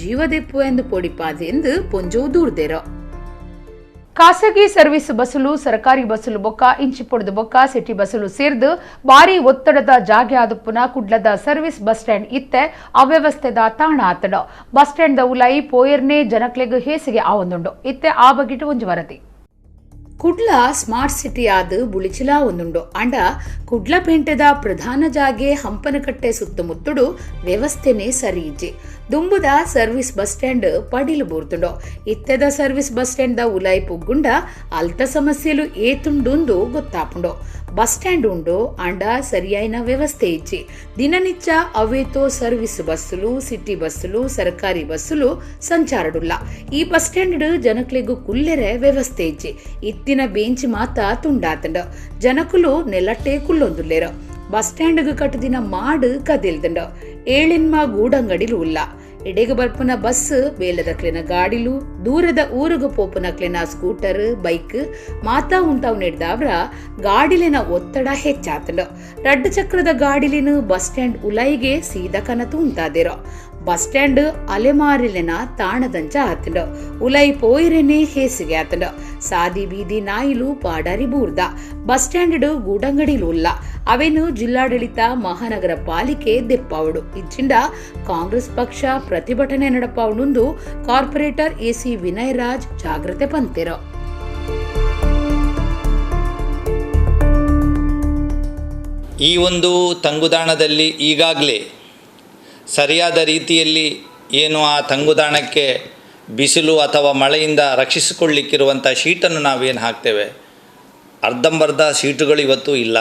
ಜೀವದೆಪ್ಪು ಎಂದು ಪೊಡಿಪಾದೆ ಎಂದು ಪೊಂಜೋವು ದೂರ್ದೇರ. ಖಾಸಗಿ ಸರ್ವಿಸ್ ಬಸ್ಸುಲು ಸರಕಾರಿ ಬಸ್ಸುಲು ಬೊಕ್ಕ ಇಂಚಿಪೊಡ್ದು ಬೊಕ್ಕ ಸಿಟಿ ಬಸ್ಸುಲು ಸೇರ್ದು ಭಾರಿ ಒತ್ತಡದ ಜಾಗೆ ಆದುಪ್ಪುನ ಕುಡ್ಲದ service bus stand ಇತ್ತೆ ಅವ್ಯವಸ್ಥೆದ ತಾಣ ಆತಡ. Bus stand the ಉಲಾಯಿ ಪೋಯರ್ನೆ ಜನಕ್ಲೆಗ್ ಹೇಸಿಗೆ ಆವೊಂದುಂಡು. ಇತ್ತೆ ಆ ಬಗಿಟು ಒಂಜಿ ವರದಿ. ಕುಡ್ಲ ಸ್ಮಾರ್ಟ್ ಸಿಟಿ ಆದ ಬುಳಿಚಿಲಾ ಒಂದುಂಡು. ಅಂಡ ಕುಡ್ಲ ಪೇಂಟೆದ ಪ್ರಧಾನ ಜಾಗೆ ಹಂಪನಕಟ್ಟೆ ಸುತ್ತಮುತ್ತಡು ವ್ಯವಸ್ಥೆನೇ ಸರಿ ಇಜ್ಜಿ. ದುಂಬುದ service bus stand ಪಡಿಲು ಬೂರ್ತುಂಡು. ಇತ್ತೆದ service bus stand the ಉಲಾಯಿ ಪುಗ್ಗುಂಡ ಅಲ್ತ ಸಮಸ್ಯೆಲು ಏತುಂಡುಂದು ಗೊತ್ತಾಪುಂಡು. ಬಸ್ ಸ್ಟ್ಯಾಂಡ್ ಉಂಡು ಅಂಡ ಸರಿಯಾಯಿನ ವ್ಯವಸ್ಥೆ ಇಜ್ಜಿ. ದಿನನಿತ್ಯ ಅವೇತೋ ಸರ್ವಿಸ್ ಬಸ್ಸುಲು ಸಿಟಿ ಬಸ್ಸುಲು ಸರಕಾರಿ ಬಸ್ಸುಲು ಸಂಚಾರಡುಲ್ಲ. ಈ ಬಸ್ ಸ್ಟ್ಯಾಂಡ್ ಜನಕ್ಲೆಗು ಕುಲ್ಲೆರೆ ವ್ಯವಸ್ಥೆ ಇಜ್ಜಿ. ಇತ್ತಿನ ಬೇಂಚಿ ಮಾತ ತುಂಡಾತಂಡ. ಜನಕುಲು ನೆಲಟ್ಟೆ ಕುಲ್ಲೊಂದುಲ್ಲೇರು. ಬಸ್ ಸ್ಟ್ಯಾಂಡ್ಗ್ ಕಟ್ಟದಿನ ಮಾಡು ಕದಿಲ್ದಂಡ. ಏಳಿನ್ಮ ಗೂಡಂಗಡಿಲು ಉಲ್ಲ. ಎಡೆಗ ಬರ್ಪುನ ಬಸ್ ಬೇಲದಕ್ಲೆನ ಗಾಡಿಲು ದೂರದ ಊರುಗು ಪೋಪುನಕ್ಲೆನ ಸ್ಕೂಟರ್ ಬೈಕ್ ಮಾತಾ ಉಂಟಾವ್ ನೆಡ್ದಾವ್ರ ಗಾಡಿಲಿನ ಒತ್ತಡ ಹೆಚ್ಚಾತಂಡ. ರಡ್ಡು ಚಕ್ರದ ಗಾಡಿಲಿನ ಬಸ್ ಸ್ಟ್ಯಾಂಡ್ ಉಲೈಗೆ ಸೀದಾ ಕನತು ಉಂಟಾದಿರೋ. Bus stand ಅಲೆಮಾರಿಲೆನ ತಾಣದಂಚ ಆತಂಡು. ಉಲೈ ಪೋಯಿರೆನೆ ಹೇಸಿಗೆ ಆತಂಡು. ಸಾದಿ ಬೀದಿ ನಾಯಿಲು ಪಾಡಾರಿ ಬೂರ್ದ. ಬಸ್ ಸ್ಟ್ಯಾಂಡ್ ಗೂಡಂಗಡಿಲು ಉಲ್ಲ. ಅವೇನು ಜಿಲ್ಲಾಡಳಿತ ಮಹಾನಗರ ಪಾಲಿಕೆ ದೆಪ್ಪಾವಡು. ಇಜ್ಜಿಂಡ ಕಾಂಗ್ರೆಸ್ ಪಕ್ಷ ಪ್ರತಿಭಟನೆ ನಡಪಾವಣುಂದು ಕಾರ್ಪೊರೇಟರ್ ಎಸಿ ವಿನಯ್ ರಾಜ್ ಜಾಗ್ರತೆ ಪಂತೆರು. ಈ ಒಂದು ತಂಗುದಾಣದಲ್ಲಿ ಈಗಾಗಲೇ ಸರಿಯಾದ ರೀತಿಯಲ್ಲಿ ಏನು ಆ ತಂಗುದಾಣಕ್ಕೆ ಬಿಸಿಲು ಅಥವಾ ಮಳೆಯಿಂದ ರಕ್ಷಿಸಿಕೊಳ್ಳಿಕ್ಕಿರುವಂಥ ಶೀಟನ್ನು ನಾವೇನು ಹಾಕ್ತೇವೆ, ಅರ್ಧಂಬರ್ಧ ಶೀಟುಗಳು ಇವತ್ತು ಇಲ್ಲ.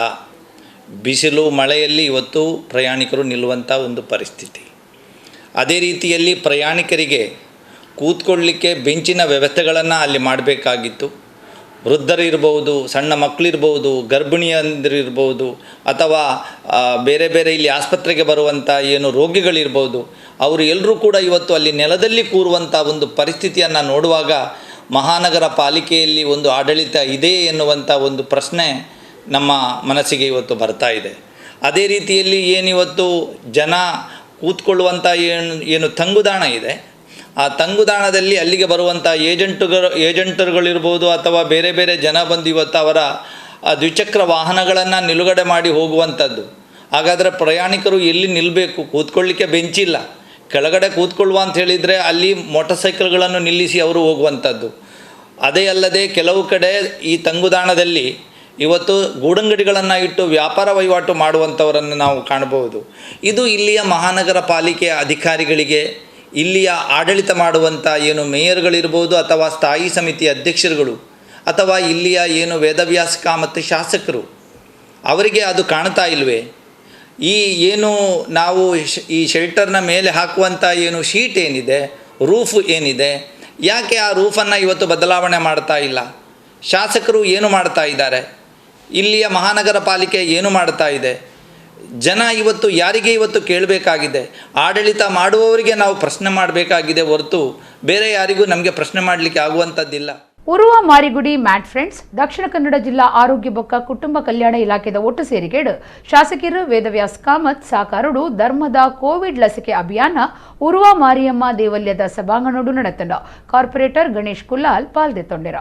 ಬಿಸಿಲು ಮಳೆಯಲ್ಲಿ ಇವತ್ತು ಪ್ರಯಾಣಿಕರು ನಿಲ್ಲುವಂಥ ಒಂದು ಪರಿಸ್ಥಿತಿ. ಅದೇ ರೀತಿಯಲ್ಲಿ ಪ್ರಯಾಣಿಕರಿಗೆ ಕೂತ್ಕೊಳ್ಳಿಕ್ಕೆ ಬೆಂಚಿನ ವ್ಯವಸ್ಥೆಗಳನ್ನು ಅಲ್ಲಿ ಮಾಡಬೇಕಾಗಿತ್ತು. ವೃದ್ಧರಿರ್ಬೋದು, ಸಣ್ಣ ಮಕ್ಕಳಿರ್ಬೋದು, ಗರ್ಭಿಣಿಯಂದಿರಿರ್ಬೋದು, ಅಥವಾ ಬೇರೆ ಬೇರೆ ಇಲ್ಲಿ ಆಸ್ಪತ್ರೆಗೆ ಬರುವಂಥ ಏನು ರೋಗಿಗಳಿರ್ಬೋದು, ಅವರು ಎಲ್ಲರೂ ಕೂಡ ಇವತ್ತು ಅಲ್ಲಿ ನೆಲದಲ್ಲಿ ಕೂರುವಂಥ ಒಂದು ಪರಿಸ್ಥಿತಿಯನ್ನು ನೋಡುವಾಗ ಮಹಾನಗರ ಪಾಲಿಕೆಯಲ್ಲಿ ಒಂದು ಆಡಳಿತ ಇದೆ ಎನ್ನುವಂಥ ಒಂದು ಪ್ರಶ್ನೆ ನಮ್ಮ ಮನಸ್ಸಿಗೆ ಇವತ್ತು ಬರ್ತಾ ಇದೆ. ಅದೇ ರೀತಿಯಲ್ಲಿ ಏನಿವತ್ತು ಜನ ಕೂತ್ಕೊಳ್ಳುವಂಥ ಏನು ತಂಗುದಾಣ ಇದೆ, ಆ ತಂಗುದಾಣದಲ್ಲಿ ಅಲ್ಲಿಗೆ ಬರುವಂಥ ಏಜೆಂಟರುಗಳಿರ್ಬೋದು ಅಥವಾ ಬೇರೆ ಬೇರೆ ಜನ ಬಂದು ಇವತ್ತು ಅವರ ದ್ವಿಚಕ್ರ ವಾಹನಗಳನ್ನು ನಿಲುಗಡೆ ಮಾಡಿ ಹೋಗುವಂಥದ್ದು. ಹಾಗಾದರೆ ಪ್ರಯಾಣಿಕರು ಎಲ್ಲಿ ನಿಲ್ಲಬೇಕು? ಕೂತ್ಕೊಳ್ಳಿಕ್ಕೆ ಬೆಂಚಿಲ್ಲ. ಕೆಳಗಡೆ ಕೂತ್ಕೊಳ್ಳುವ ಅಂತ ಹೇಳಿದರೆ ಅಲ್ಲಿ ಮೋಟರ್ ಸೈಕಲ್ಗಳನ್ನು ನಿಲ್ಲಿಸಿ ಅವರು ಹೋಗುವಂಥದ್ದು. ಅದೇ ಅಲ್ಲದೆ ಕೆಲವು ಕಡೆ ಈ ತಂಗುದಾಣದಲ್ಲಿ ಇವತ್ತು ಗೂಡಂಗಡಿಗಳನ್ನು ಇಟ್ಟು ವ್ಯಾಪಾರ ವಹಿವಾಟು ಮಾಡುವಂಥವರನ್ನು ನಾವು ಕಾಣಬಹುದು. ಇದು ಇಲ್ಲಿಯ ಮಹಾನಗರ ಪಾಲಿಕೆಯ ಅಧಿಕಾರಿಗಳಿಗೆ, ಇಲ್ಲಿಯ ಆಡಳಿತ ಮಾಡುವಂಥ ಏನು ಮೇಯರ್ಗಳಿರ್ಬೋದು ಅಥವಾ ಸ್ಥಾಯಿ ಸಮಿತಿ ಅಧ್ಯಕ್ಷರುಗಳು ಅಥವಾ ಇಲ್ಲಿಯ ಏನು ವೇದವ್ಯಾಸ ಕಾಮತ್ ಶಾಸಕರು, ಅವರಿಗೆ ಅದು ಕಾಣ್ತಾ ಇಲ್ವೇ? ಈ ಏನು ನಾವು ಈ ಶೆಲ್ಟರ್ನ ಮೇಲೆ ಹಾಕುವಂಥ ಏನು ಶೀಟ್ ಏನಿದೆ, ರೂಫ್ ಏನಿದೆ, ಯಾಕೆ ಆ ರೂಫನ್ನು ಇವತ್ತು ಬದಲಾವಣೆ ಮಾಡ್ತಾ ಇಲ್ಲ? ಶಾಸಕರು ಏನು ಮಾಡ್ತಾ ಇದ್ದಾರೆ? ಇಲ್ಲಿಯ ಮಹಾನಗರ ಪಾಲಿಕೆ ಏನು ಮಾಡ್ತಾ ಇದೆ? ಜನ ಇವತ್ತು ಯಾರಿಗೆ ಇವತ್ತು ಕೇಳಬೇಕಾಗಿದೆ? ಆಡಳಿತ ಮಾಡುವವರಿಗೆ ನಾವು ಪ್ರಶ್ನೆ ಮಾಡಬೇಕಾಗಿದೆ ಹೊರತು ಬೇರೆ ಯಾರಿಗೂ ನಮಗೆ ಪ್ರಶ್ನೆ ಮಾಡಲಿಕ್ಕೆ ಆಗುವಂಥದ್ದಿಲ್ಲ. ಉರುವ ಮಾರಿಗುಡಿ ಮ್ಯಾಟ್ ಫ್ರೆಂಡ್ಸ್ ದಕ್ಷಿಣ ಕನ್ನಡ ಜಿಲ್ಲಾ ಆರೋಗ್ಯ ಬೊಕ್ಕ ಕುಟುಂಬ ಕಲ್ಯಾಣ ಇಲಾಖೆದ ಒಟ್ಟು ಸೇರಿಗೆಡು ಶಾಸಕರು ವೇದವ್ಯಾಸ್ ಕಾಮತ್ ಸಾಕಾರುಡು ಧರ್ಮದ ಕೋವಿಡ್ ಲಸಿಕೆ ಅಭಿಯಾನ ಉರುವ ಮಾರಿಯಮ್ಮ ದೇವಲ್ಯದ ಸಭಾಂಗಣೋಡು ನಡೆತಂಡ. ಕಾರ್ಪೊರೇಟರ್ ಗಣೇಶ್ ಕುಲಾಲ್ ಪಾಲ್ದೆತ್ತೊಂಡಿರ.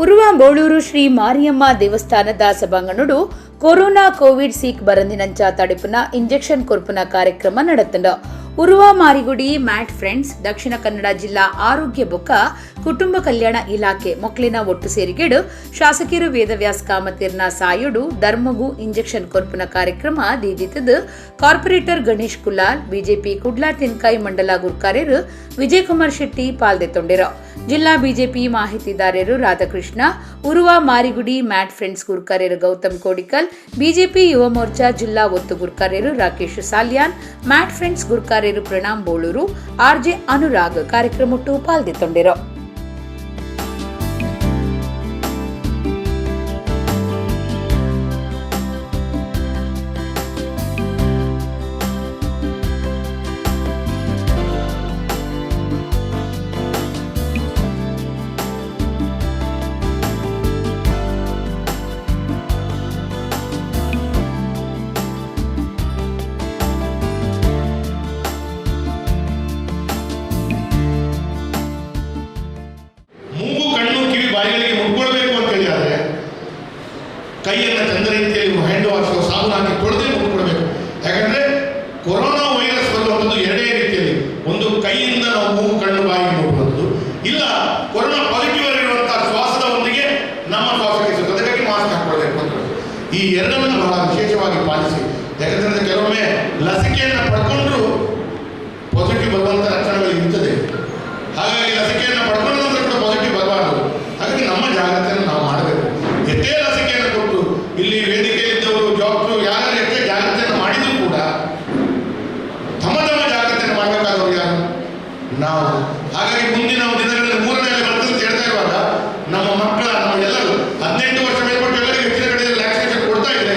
ಉರುವ ಬೋಳೂರು ಶ್ರೀ ಮಾರಿಯಮ್ಮ ದೇವಸ್ಥಾನದ ಸಭಾಂಗಣೋಡು ಕೊರೋನಾ ಕೋವಿಡ್ ಸೀಕ್ ಬರಂದಿನಂಚ ತಡೆಪುನ ಇಂಜೆಕ್ಷನ್ ಕೊರ್ಪುನ ಕಾರ್ಯಕ್ರಮ ನಡೆತಂಡ. ಉರುವ ಮಾರಿಗುಡಿ ಮ್ಯಾಟ್ ಫ್ರೆಂಡ್ಸ್ ದಕ್ಷಿಣ ಕನ್ನಡ ಜಿಲ್ಲಾ ಆರೋಗ್ಯ ಬೊಕ್ಕ ಕುಟುಂಬ ಕಲ್ಯಾಣ ಇಲಾಖೆ ಮೊಕ್ಲಿನ ಒಟ್ಟು ಸೇರಿಗೆಡು ಶಾಸಕರು ವೇದವ್ಯಾಸ್ ಕಾಮತಿರ್ನ ಸಾಯುಡು ಧರ್ಮಗು ಇಂಜೆಕ್ಷನ್ ಕೊರ್ಪುನ ಕಾರ್ಯಕ್ರಮ ದೀದಿತದು ಕಾರ್ಪೊರೇಟರ್ ಗಣೇಶ್ ಕುಲಾಲ್, ಬಿಜೆಪಿ ಕುಡ್ಲಾ ತೆನ್ಕಾಯಿ ಮಂಡಲ ಗುರ್ಕಾರ್ಯರು ವಿಜಯಕುಮಾರ್ ಶೆಟ್ಟಿ ಪಾಲ್ದೆತ್ತೊಂಡಿರು. ಜಿಲ್ಲಾ ಬಿಜೆಪಿ ಮಾಹಿತಿದಾರರು ರಾಧಾಕೃಷ್ಣ, ಉರುವ ಮಾರಿಗುಡಿ ಮ್ಯಾಟ್ ಫ್ರೆಂಡ್ಸ್ ಗುರ್ಕಾರ್ಯರು ಗೌತಮ್ ಕೋಡಿಕಲ್, ಬಿಜೆಪಿ ಯುವ ಮೋರ್ಚಾ ಜಿಲ್ಲಾ ಒತ್ತು ಗುರ್ಕಾರ್ಯರು ರಾಕೇಶ್ ಸಾಲ್ಯಾನ್, ಮ್ಯಾಟ್ ಫ್ರೆಂಡ್ಸ್ ಗುರ್ಕಾರ್ಯರು ಪ್ರಣಾಮ್ ಬೋಳೂರು, ಆರ್ಜೆ ಅನುರಾಗ್ ಕಾರ್ಯಕ್ರಮಟ್ಟು ಪಾಲ್ದೆತ್ತೊಂಡಿರು. ಕೈಯನ್ನು ಚಂದ ರೀತಿಯಲ್ಲಿ ಹ್ಯಾಂಡ್ ವಾಶ್ ಸಾಬೂನು ಹಾಕಿ ತೊಳೆದೇ ಮುಟ್ಕೊಳ್ಬೇಕು. ಯಾಕಂದರೆ ಕೊರೋನಾ ವೈರಸ್ ಬರುವಂಥದ್ದು ಎರಡೇ ರೀತಿಯಲ್ಲಿ, ಒಂದು ಕೈಯಿಂದ ನಾವು ಮೂಗು ಕಣ್ಣು ಬಾಯಿ ಮುಟ್ಟುವಂಥದ್ದು, ಇಲ್ಲ ಕೊರೋನಾ ಪಾಸಿಟಿವ್ ಆಗಿರುವಂಥ ಶ್ವಾಸದ ಒಂದಿಗೆ ನಮ್ಮ ಶ್ವಾಸಕ್ಕೆ ಸಿಗುತ್ತೆ. ಅದಕ್ಕಾಗಿ ಮಾಸ್ಕ್ ಹಾಕ್ಕೊಳ್ಬೇಕು ಅಂತ ಈ ಎರಡನ್ನು ಬಹಳ ವಿಶೇಷವಾಗಿ ಪಾಲಿಸಿ. ಯಾಕಂತಂದರೆ ಕೆಲವೊಮ್ಮೆ ಲಸಿಕೆಯನ್ನು ಪಡ್ಕೊಂಡ್ರೂ ಪಾಸಿಟಿವ್ ಬರುವಂಥ ಲಕ್ಷಣಗಳು ಇರ್ತದೆ. ಹಾಗಾಗಿ ಲಸಿಕೆಯನ್ನು ಪಡ್ಕೊಂಡ ನಂತರ ಕೂಡ ಪಾಸಿಟಿವ್ ಬರಬಾರ್ದು. ಹಾಗಾಗಿ ನಮ್ಮ ಜಾಗ್ರತೆಯನ್ನು ನಾವು ಮಾಡಬೇಕು. ಎಷ್ಟೇ ಲಸಿಕೆಯನ್ನು ಕೊಟ್ಟು ಇಲ್ಲಿ ವೇದಿಕೆಯಲ್ಲಿದ್ದವರು ಡಾಕ್ಟ್ರು ಯಾರು ಎಷ್ಟೇ ಜಾಗ್ರತೆಯನ್ನು ಮಾಡಿದರೂ ಕೂಡ ತಮ್ಮ ತಮ್ಮ ಜಾಗ್ರತೆಯನ್ನು ಮಾಡಬೇಕಾದವರು ಯಾರು? ನಾವು. ಹಾಗಾಗಿ ಮುಂದಿನ ದಿನಗಳಲ್ಲಿ ಮೂರನೇ ಅಲೆ ಬರ್ತದೆ ಅಂತ ಹೇಳ್ತಾ ಇರುವಾಗ ನಮ್ಮ ಮಕ್ಕಳ, ನಮ್ಮ ಎಲ್ಲರೂ 18 ವರ್ಷ ಮೇಲ್ಪಟ್ಟು ಎಲ್ಲರಿಗೂ ಹೆಚ್ಚಿನ ಕಡೆಯಲ್ಲಿ ವ್ಯಾಕ್ಸಿನೇಷನ್ ಕೊಡ್ತಾ ಇದ್ರೆ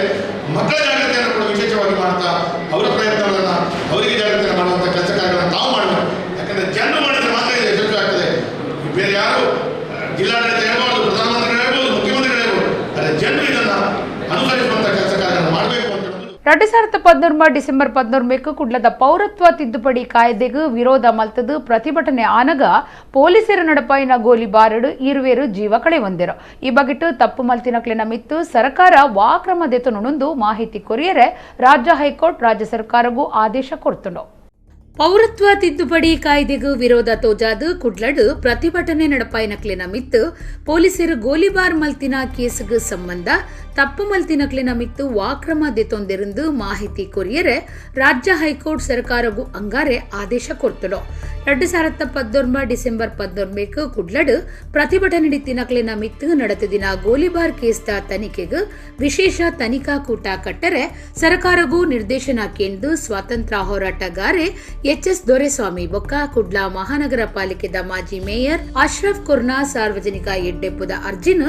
ಮಕ್ಕಳ ಜಾಗ್ರತೆಯನ್ನು ಕೂಡ ವಿಶೇಷವಾಗಿ ಮಾಡ್ತಾ ಅವರ ಪ್ರಯತ್ನಗಳನ್ನು, ಅವರಿಗೆ ಜಾಗ್ರತೆಯನ್ನು ಮಾಡುವಂಥ ಕೆಲಸ ಕಾರ್ಯಗಳನ್ನು ತಾವು ಮಾಡಬೇಕು. ಯಾಕಂದರೆ ಜನರು ಮಾಡಿದರೆ ಮಾತ್ರ ಇದು ಯಶಸ್ವಿ ಆಗ್ತದೆ. ಬೇರೆ ಯಾರು ಜಿಲ್ಲಾಡಳಿತ ಹೇಳ್ಬೋದು, ಪ್ರಧಾನಮಂತ್ರಿಗಳು ಹೇಳ್ಬೋದು, ಮುಖ್ಯಮಂತ್ರಿಗಳು ಹೇಳ್ಬೋದು, ಆದರೆ ಜನರು ಇದನ್ನು ಅನುಸರಿಸುವಂಥ ಕೆಲಸ ಕಾರ್ಯಗಳನ್ನು ಮಾಡಬೇಕು ಅಂತ. 2013 ಡಿಸೆಂಬರ್ 14 ಕುಡ್ಲದ ಪೌರತ್ವ ತಿದ್ದುಪಡಿ ಕಾಯ್ದೆಗೆ ವಿರೋಧ ಮಲ್ತದು ಪ್ರತಿಭಟನೆ ಆನಗ ಪೊಲೀಸರು ನಡಪಾಯಿನ ಗೋಲಿ ಬಾರಡು ಇರುವೇರು ಜೀವ ಕಳೆವಂದಿರು. ಈ ಬಗೆಟ್ ತಪ್ಪು ಮಲ್ತಿನಕ್ಲೆನ ಮಿತ್ತು ಸರ್ಕಾರ ವಾಕ್ರಮ ದೆತೊನುಂದು ಮಾಹಿತಿ ಕೊರಿಯರೆ ರಾಜ್ಯ ಹೈಕೋರ್ಟ್ ರಾಜ್ಯ ಸರ್ಕಾರಗೂ ಆದೇಶ ಕೊಡ್ತುಂಡು. ಪೌರತ್ವ ತಿದ್ದುಪಡಿ ಕಾಯ್ದೆಗೂ ವಿರೋಧ ತೋಜಾದು ಕುಡ್ಲಡು ಪ್ರತಿಭಟನೆ ನಡಪಾಯಿನಕ್ಲೆನ ಮಿತ್ತು ಪೊಲೀಸರು ಗೋಲಿಬಾರ್ ಮಲ್ತಿನ ಕೇಸುಗೂ ಸಂಬಂಧ ತಪ್ಪು ಮಲ್ತಿನಕ್ಲೆನ ಮಿತ್ತು ವಾಕ್ರಮ ದೆತೊಂದಿருந்து ಮಾಹಿತಿ ಕೊರಿಯರೆ ರಾಜ್ಯ ಹೈಕೋರ್ಟ್ ಸರ್ಕಾರಗೂ ಅಂಗಾರೆ ಆದೇಶ ಕೊಡ್ತುಂಡು. 2019 ಡಿಸೆಂಬರ್ 14 ಕುಡ್ಲಡು ಪ್ರತಿಭಟನೆ ತಿನಕ್ಲೆನ ಮಿತ್ತು ನಡೆತದಿನ ಗೋಲಿಬಾರ್ ಕೇಸ್ದ ತನಿಖೆಗೆ ವಿಶೇಷ ತನಿಖಾ ಕೂಟ ಕಟ್ಟರೆ ಸರ್ಕಾರಗೂ ನಿರ್ದೇಶನ ಕೇಂದ್ರ ಸ್ವಾತಂತ್ರ್ಯ ಹೋರಾಟಗಾರೆ ಎಚ್.ಎಸ್. ದೊರೆಸ್ವಾಮಿ ಬೊಕ್ಕ ಕುಡ್ಲ ಮಹಾನಗರ ಪಾಲಿಕೆದ ಮಾಜಿ ಮೇಯರ್ ಅಶ್ರಫ್ ಕುರ್ನಾ ಸಾರ್ವಜನಿಕ ಎಡ್ಡೆಪ್ಪುದ ಅರ್ಜಿನ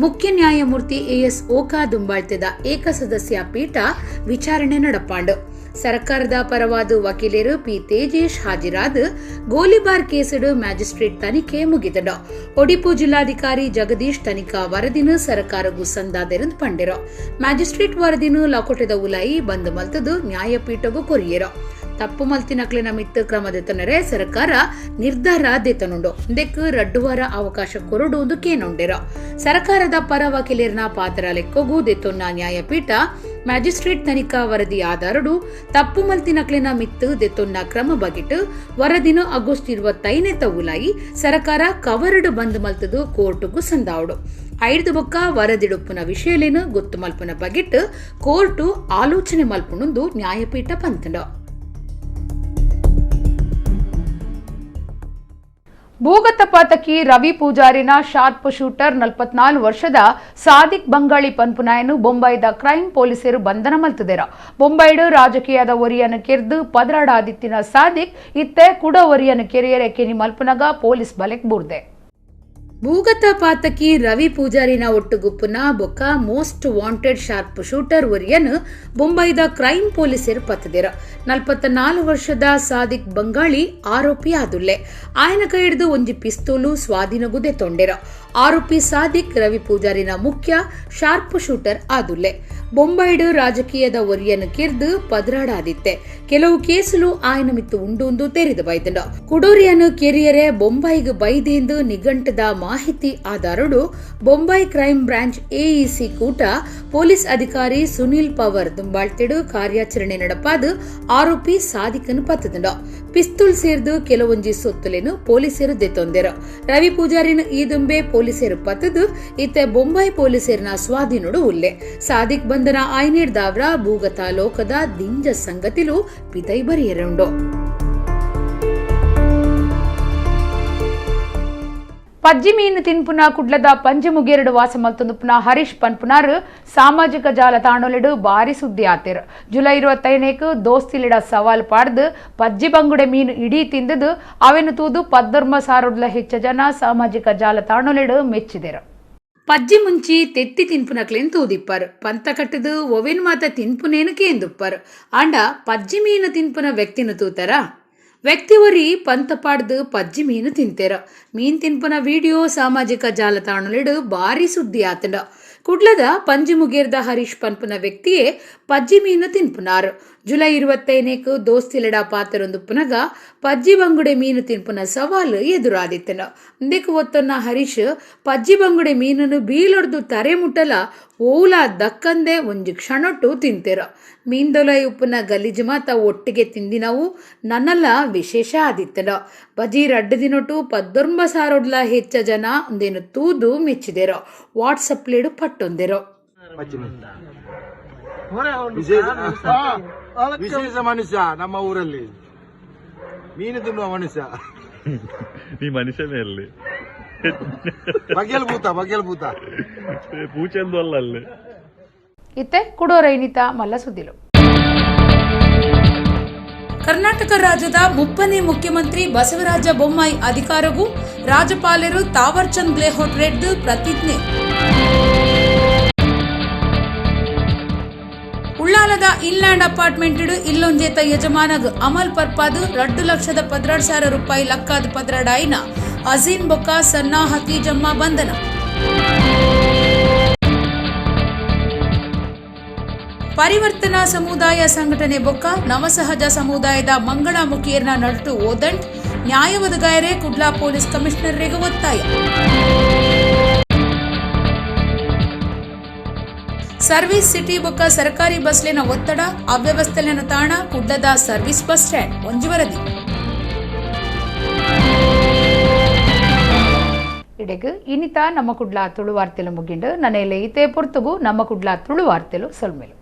ಮುಖ್ಯ ನ್ಯಾಯಮೂರ್ತಿ ಎಎಸ್ ಓಕಾ ದುಂಬಾಳ್ತೆದ ಏಕಸದಸ್ಯ ಪೀಠ ವಿಚಾರಣೆ ನಡಪಾಂಡು. ಸರ್ಕಾರದ ಪರವಾದ ವಕೀಲರು ಪಿ ತೇಜೇಶ್ ಹಾಜಿರಾದ ಗೋಲಿಬಾರ್ ಕೇಸುಡು ಮ್ಯಾಜಿಸ್ಟ್ರೇಟ್ ತನಿಖೆ ಮುಗಿದನು. ಒಡಿಪು ಜಿಲ್ಲಾಧಿಕಾರಿ ಜಗದೀಶ್ ತನಿಖಾ ವರದಿನ ಸರ್ಕಾರಗೂ ಸಂದಾದೆರೆಂದು ಪಂಡಿರು. ಮ್ಯಾಜಿಸ್ಟ್ರೇಟ್ ವರದಿನ ಲಕೋಟೆದ ಉಲಾಯಿ ಬಂದ್ ಮಲ್ತದು ನ್ಯಾಯಪೀಠಗೂ ಕೊರಿಯರು. ತಪ್ಪು ಮಲ್ತಿನಕ್ಲೆನ ಮಿತ್ತು ಕ್ರಮ ದೆತೊನರೆ ಸರ್ಕಾರ ನಿರ್ಧಾರ ದೆತೊನುಂಡು. ಇದಕ್ಕೆ 2 ವಾರ ಅವಕಾಶ ಕೊರಡು ಒಂದು ಕೇನುಂಡಿರು. ಸರ್ಕಾರದ ಪರ ವಕೀಲರ್ನ ಪಾತ್ರ ಲೆಕ್ಕೋಗು ದೆತೊನ್ನ ನ್ಯಾಯಪೀಠ ಮ್ಯಾಜಿಸ್ಟ್ರೇಟ್ ತನಿಖಾ ವರದಿ ಆಧಾರಡು ತಪ್ಪು ಮಲ್ತಿನಕ್ಲೆನ ಮಿತ್ತು ದೆತೊನ್ನ ಕ್ರಮ ಬಗೆಟ್ ವರದಿನ ಆಗಸ್ಟ್ 25 ತವುಲಾಯಿ ಸರ್ಕಾರ ಕವರಡು ಬಂದ್ ಮಲ್ತದು ಕೋರ್ಟುಗೂ ಸಂದಾವಡು. 5 ಬೊಕ್ಕ ವರದಿಡುಪ್ಪುನ ವಿಷಯಲೇನು ಗೊತ್ತು ಮಲ್ಪುನ ಬಗೆಟ್ ಕೋರ್ಟು ಆಲೋಚನೆ ಮಲ್ಪುನುಂದು ನ್ಯಾಯಪೀಠ ಪಂತಂಡು. ಭೂಗತ ಪಾತಕಿ ರವಿ ಪೂಜಾರಿನ ಶಾರ್ಪ್ ಶೂಟರ್ 44 ವರ್ಷದ ಸಾದಿಕ್ ಬಂಗಾಳಿ ಪನ್ಪುನಾಯನು ಬೊಂಬೈದ ಕ್ರೈಂ ಪೊಲೀಸರು ಬಂಧನ ಮಲ್ತುದೆರ. ಬೊಂಬೈಡು ರಾಜಕೀಯದ ಒರಿಯನ್ನು ಕೆರ್ದು ಪದರಾಡಾದಿತ್ತಿನ ಸಾದಿಕ್ ಇತ್ತೆ ಕುಡ ಒರಿಯನ್ನು ಕೆರಿಯರೆ ಕೆನಿ ಮಲ್ಪುನಗ ಪೊಲೀಸ್ ಬಲೆಕ್ ಬೂರ್ದೆ. ಭೂಗತ ಪಾತಕಿ ರವಿ ಪೂಜಾರಿನ ಒಟ್ಟುಗುಪ್ಪುನ ಬೊಕ್ಕ ಮೋಸ್ಟ್ ವಾಂಟೆಡ್ ಶಾರ್ಪ್ ಶೂಟರ್ ಒರಿಯನ್ ಬೊಂಬೈದ ಕ್ರೈಂ ಪೊಲೀಸರು ಪತ್ತದಿರ. 44 ವರ್ಷದ ಸಾದಿಕ್ ಬಂಗಾಳಿ ಆರೋಪಿ ಆದುಲ್ಲೆ. ಆಯನ ಕೈ ಹಿಡಿದು ಒಂಜಿ ಪಿಸ್ತೂಲು ಸ್ವಾಧೀನಗುದೆ ತೊಂಡೆರ. ಆರೋಪಿ ಸಾದಿಕ್ ರವಿ ಪೂಜಾರಿನ ಮುಖ್ಯ ಶಾರ್ಪ್ ಶೂಟರ್ ಆದುಲ್ಲೆ. ಬೊಂಬೈಡು ರಾಜಕೀಯದ ಒರಿಯನ್ ಕಿರ್ದು ಪದರಾಡಾದಿತ್ತೆ. ಕೆಲವು ಕೇಸುಲು ಆಯನ ಮಿತ್ತು ಉಂಡುಂದು ತೆರೆದು ಬೈದಂಡ. ಕುಡೋರಿಯನು ಕೆರಿಯರೆ ಬೊಂಬೈಗ್ ಬೈದೆಂದು ನಿಘಂಟದ ಮಾಹಿತಿ ಆಧಾರಡು ಬೊಂಬೈ ಕ್ರೈಂ ಬ್ರಾಂಚ್ ಎಇಸಿ ಕೂಟ ಪೊಲೀಸ್ ಅಧಿಕಾರಿ ಸುನೀಲ್ ಪವರ್ ದುಂಬಾಳ್ತಿಡು ಕಾರ್ಯಾಚರಣೆ ನಡಪಾದು ಆರೋಪಿ ಸಾದಿಕನು ಪತ್ತದಂಡ. ಪಿಸ್ತೂಲ್ ಸೇರ್ದು ಕೆಲವೊಂಜಿ ಸೊತ್ತುಲೇನು ಪೊಲೀಸರು ದೆತ್ತೊಂದೆರು. ರವಿ ಪೂಜಾರಿನ ಈ ದುಂಬೆ ಪೊಲೀಸರು ಪತ್ತದು ಇತ್ತೆ ಬೊಂಬೈ ಪೊಲೀಸರಿನ ಸ್ವಾಧೀನೋಡು ಉಲ್ಲೆ. ಸಾದಿಕ್ ಬಂಧನ ಆಯ್ನೇಡ್ದಾವ್ರ ಭೂಗತ ಲೋಕದ ದಿಂಜ ಸಂಗತಿಲು ಪಿತೈ ಬರಿಯರುಂಡು. ಪಜ್ಜಿ ಮೀನು ತಿನ್ಪುನ ಕುಡ್ಲದ ಪಂಜಿಮುಗೇರಡು ವಾಸ ಮಲ್ತೊಂದುಪುನ ಹರೀಶ್ ಪನ್ಪುನಾರ್ ಸಾಮಾಜಿಕ ಜಾಲತಾಣೊಲೆಡು ಬಾರಿ ಸುದ್ದಿ ಆತೇರು. ಜುಲೈ 25 ದೋಸ್ತಿಲಿಡ ಸವಾಲ್ ಪಾಡ್ದು ಪಜ್ಜಿ ಬಂಗುಡೆ ಮೀನು ಇಡೀ ತಿಂದದು ಅವೆನು ತೂದು ಪದ್ದರ್ಮ ಸಾರೊಡ್ಲ ಹೆಚ್ಚ ಜನ ಸಾಮಾಜಿಕ ಜಾಲತಾಣೊಲೆಡು ಮೆಚ್ಚಿದೆರು. ಪಜ್ಜಿ ಮುಂಚಿ ತೆತ್ತಿ ತಿನ್ಪುನಕ್ಲೆನ್ ತೂದಿಪ್ಪಾರು. ಪಂತ ಕಟ್ಟದು ಒವೆನ್ ಮಾತ ತಿನ್ಪುನೇನು ಕೇಂದುಪ್ಪಾರು. ಆಂಡ ಪಜ್ಜಿ ಮೀನು ತಿನ್ಪುನ ವ್ಯಕ್ತಿನ ತೂತಾರ? ವ್ಯಕ್ತಿ ಒರಿ ಪಂತ ಪಾಡ್ದು ಪಜ್ಜಿ ಮೀನು ತಿಂತೇರ. ಮೀನ್ ತಿನ್ಪುನ ವಿಡಿಯೋ ಸಾಮಾಜಿಕ ಜಾಲತಾಣಲೆಡು ಭಾರಿ ಸುದ್ದಿ ಆತಂಡ. ಕುಡ್ಲದ ಪಂಜಿಮುಗೇರ್ದ ಹರೀಶ್ ಪನ್ಪುನ ವ್ಯಕ್ತಿಯೇ ಪಜ್ಜಿ ಮೀನು ತಿನ್ಪುನಾರು. ಜುಲೈ 25 ದೋಸ್ತಿಲೆಡ ಪಾತ್ರೊಂದು ಪುನಗ ಪಜ್ಜಿ ಬಂಗುಡೆ ಮೀನು ತಿನ್ಪುನ ಸವಾಲು ಎದುರಾದಿತ್ತನ. ಇಂದಕ್ಕೆ ಒತ್ತೊನ್ನ ಹರೀಶ್ ಪಜ್ಜಿ ಬಂಗುಡೆ ಮೀನನ್ನು ಬೀಲೊಡ್ದು ತರೆ ಮುಟ್ಟಲ ಓಲಾ ದಕ್ಕಂದೆ ಒಂಜಿ ಕ್ಷಣೊಟ್ಟು ತಿಂತೇರ. ಮೀನ್ದೊಲ ಉಪ್ಪುನ ಗಲೀಜು ಮಾತ ಒಟ್ಟಿಗೆ ತಿಂದಿನವು ನನ್ನಲ್ಲ ವಿಶೇಷ ಆದಿತ್ತನ. ಬಜಿ ರಡ್ಡು ದಿನೊಟ್ಟು ಪದ್ದೊರ್ಂಬ ಸಾರೊಡ್ಲ ಹೆಚ್ಚ ಜನ ಒಂದೇನು ತೂದು ಮೆಚ್ಚಿದೆರೋ. ವಾಟ್ಸಪ್ಲೇಡು ಪಟ್ಟೊಂದೆರೋ. ವಿಶೇಷ ಮನುಷ್ಯ ನಮ್ಮ ಊರಲ್ಲಿ, ಮೀನು ತಿನ್ನುವ ಮನುಷ್ಯ. ನೀ ಮನುಷ್ಯನೇ ಅಲ್ಲಿ ಬಗೆಲ್ ಭೂತ, ಬಗೆಲ್ ಭೂತ ಪೂಚೆಂದು ಅಲ್ಲ ಅಲ್ಲಿ. ಇತ್ತೆ ಕುಡೋರೈನಿತ ಮಲ್ಲ ಸುದ್ದಿಲು. ಕರ್ನಾಟಕ ರಾಜ್ಯದ 30ನೇ ಮುಖ್ಯಮಂತ್ರಿ ಬಸವರಾಜ ಬೊಮ್ಮಾಯಿ ಅಧಿಕಾರಗೂ ರಾಜ್ಯಪಾಲರು ತಾವರ್ಚಂದ್ ಗೆಹ್ಲೋಟ್ ರೆಡ್ದು ಪ್ರತಿಜ್ಞೆ. ಉಳ್ಳಾಲದ ಇನ್ಲ್ಯಾಂಡ್ ಅಪಾರ್ಟ್ಮೆಂಟ್ ಇಲ್ಲೊಂಜೇತ ಯಜಮಾನಗ್ ಅಮಲ್ ಪರ್ಪಾದು 2,12,000 ರೂಪಾಯಿ ಲಕ್ಕಾದ ಪದ್ರಡಾಯಿನ ಅಜೀನ್ ಬೊಕ್ಕ ಸನ್ನಾ ಹತೀಜಮ್ಮ ಬಂಧನ. ಪರಿವರ್ತನಾ ಸಮುದಾಯ ಸಂಘಟನೆ ಬೊಕ್ಕ ನವಸಹಜ ಸಮುದಾಯದ ಮಂಗಳ ಮುಖಿಯರ್ನ ನಡುಟು ಓದಂಟ್ ನ್ಯಾಯ ಒದಗಾಯರೆ ಕುಡ್ಲಾ ಪೊಲೀಸ್ ಕಮಿಷನರ್ರಿಗೆ ಒತ್ತಾಯ. ಸರ್ವಿಸ್ ಸಿಟಿ ಬೊಕ್ಕ ಸರ್ಕಾರಿ ಬಸ್ಲಿನ ಒತ್ತಡ, ಅವ್ಯವಸ್ಥೆಲಿನ ತಾಣ ಕುಡ್ಲದ ಸರ್ವಿಸ್ ಬಸ್ ಸ್ಟ್ಯಾಂಡ್. ಒಂಜಿ ವರದಿ. ಇಡೆಗ್ ಇನಿತ ನಮ್ಮ ಕುಡ್ಲ ತುಳುವಾರ್ತೆಲು ಮುಗಿಂಡು. ನನೆಲೆ ಇತೆ ಪೊರ್ತುಗು ನಮ್ಮ ಕುಡ್ಲ ತುಳುವಾರ್ತೆಲು. ಸೊಲ್ಮೆಲು.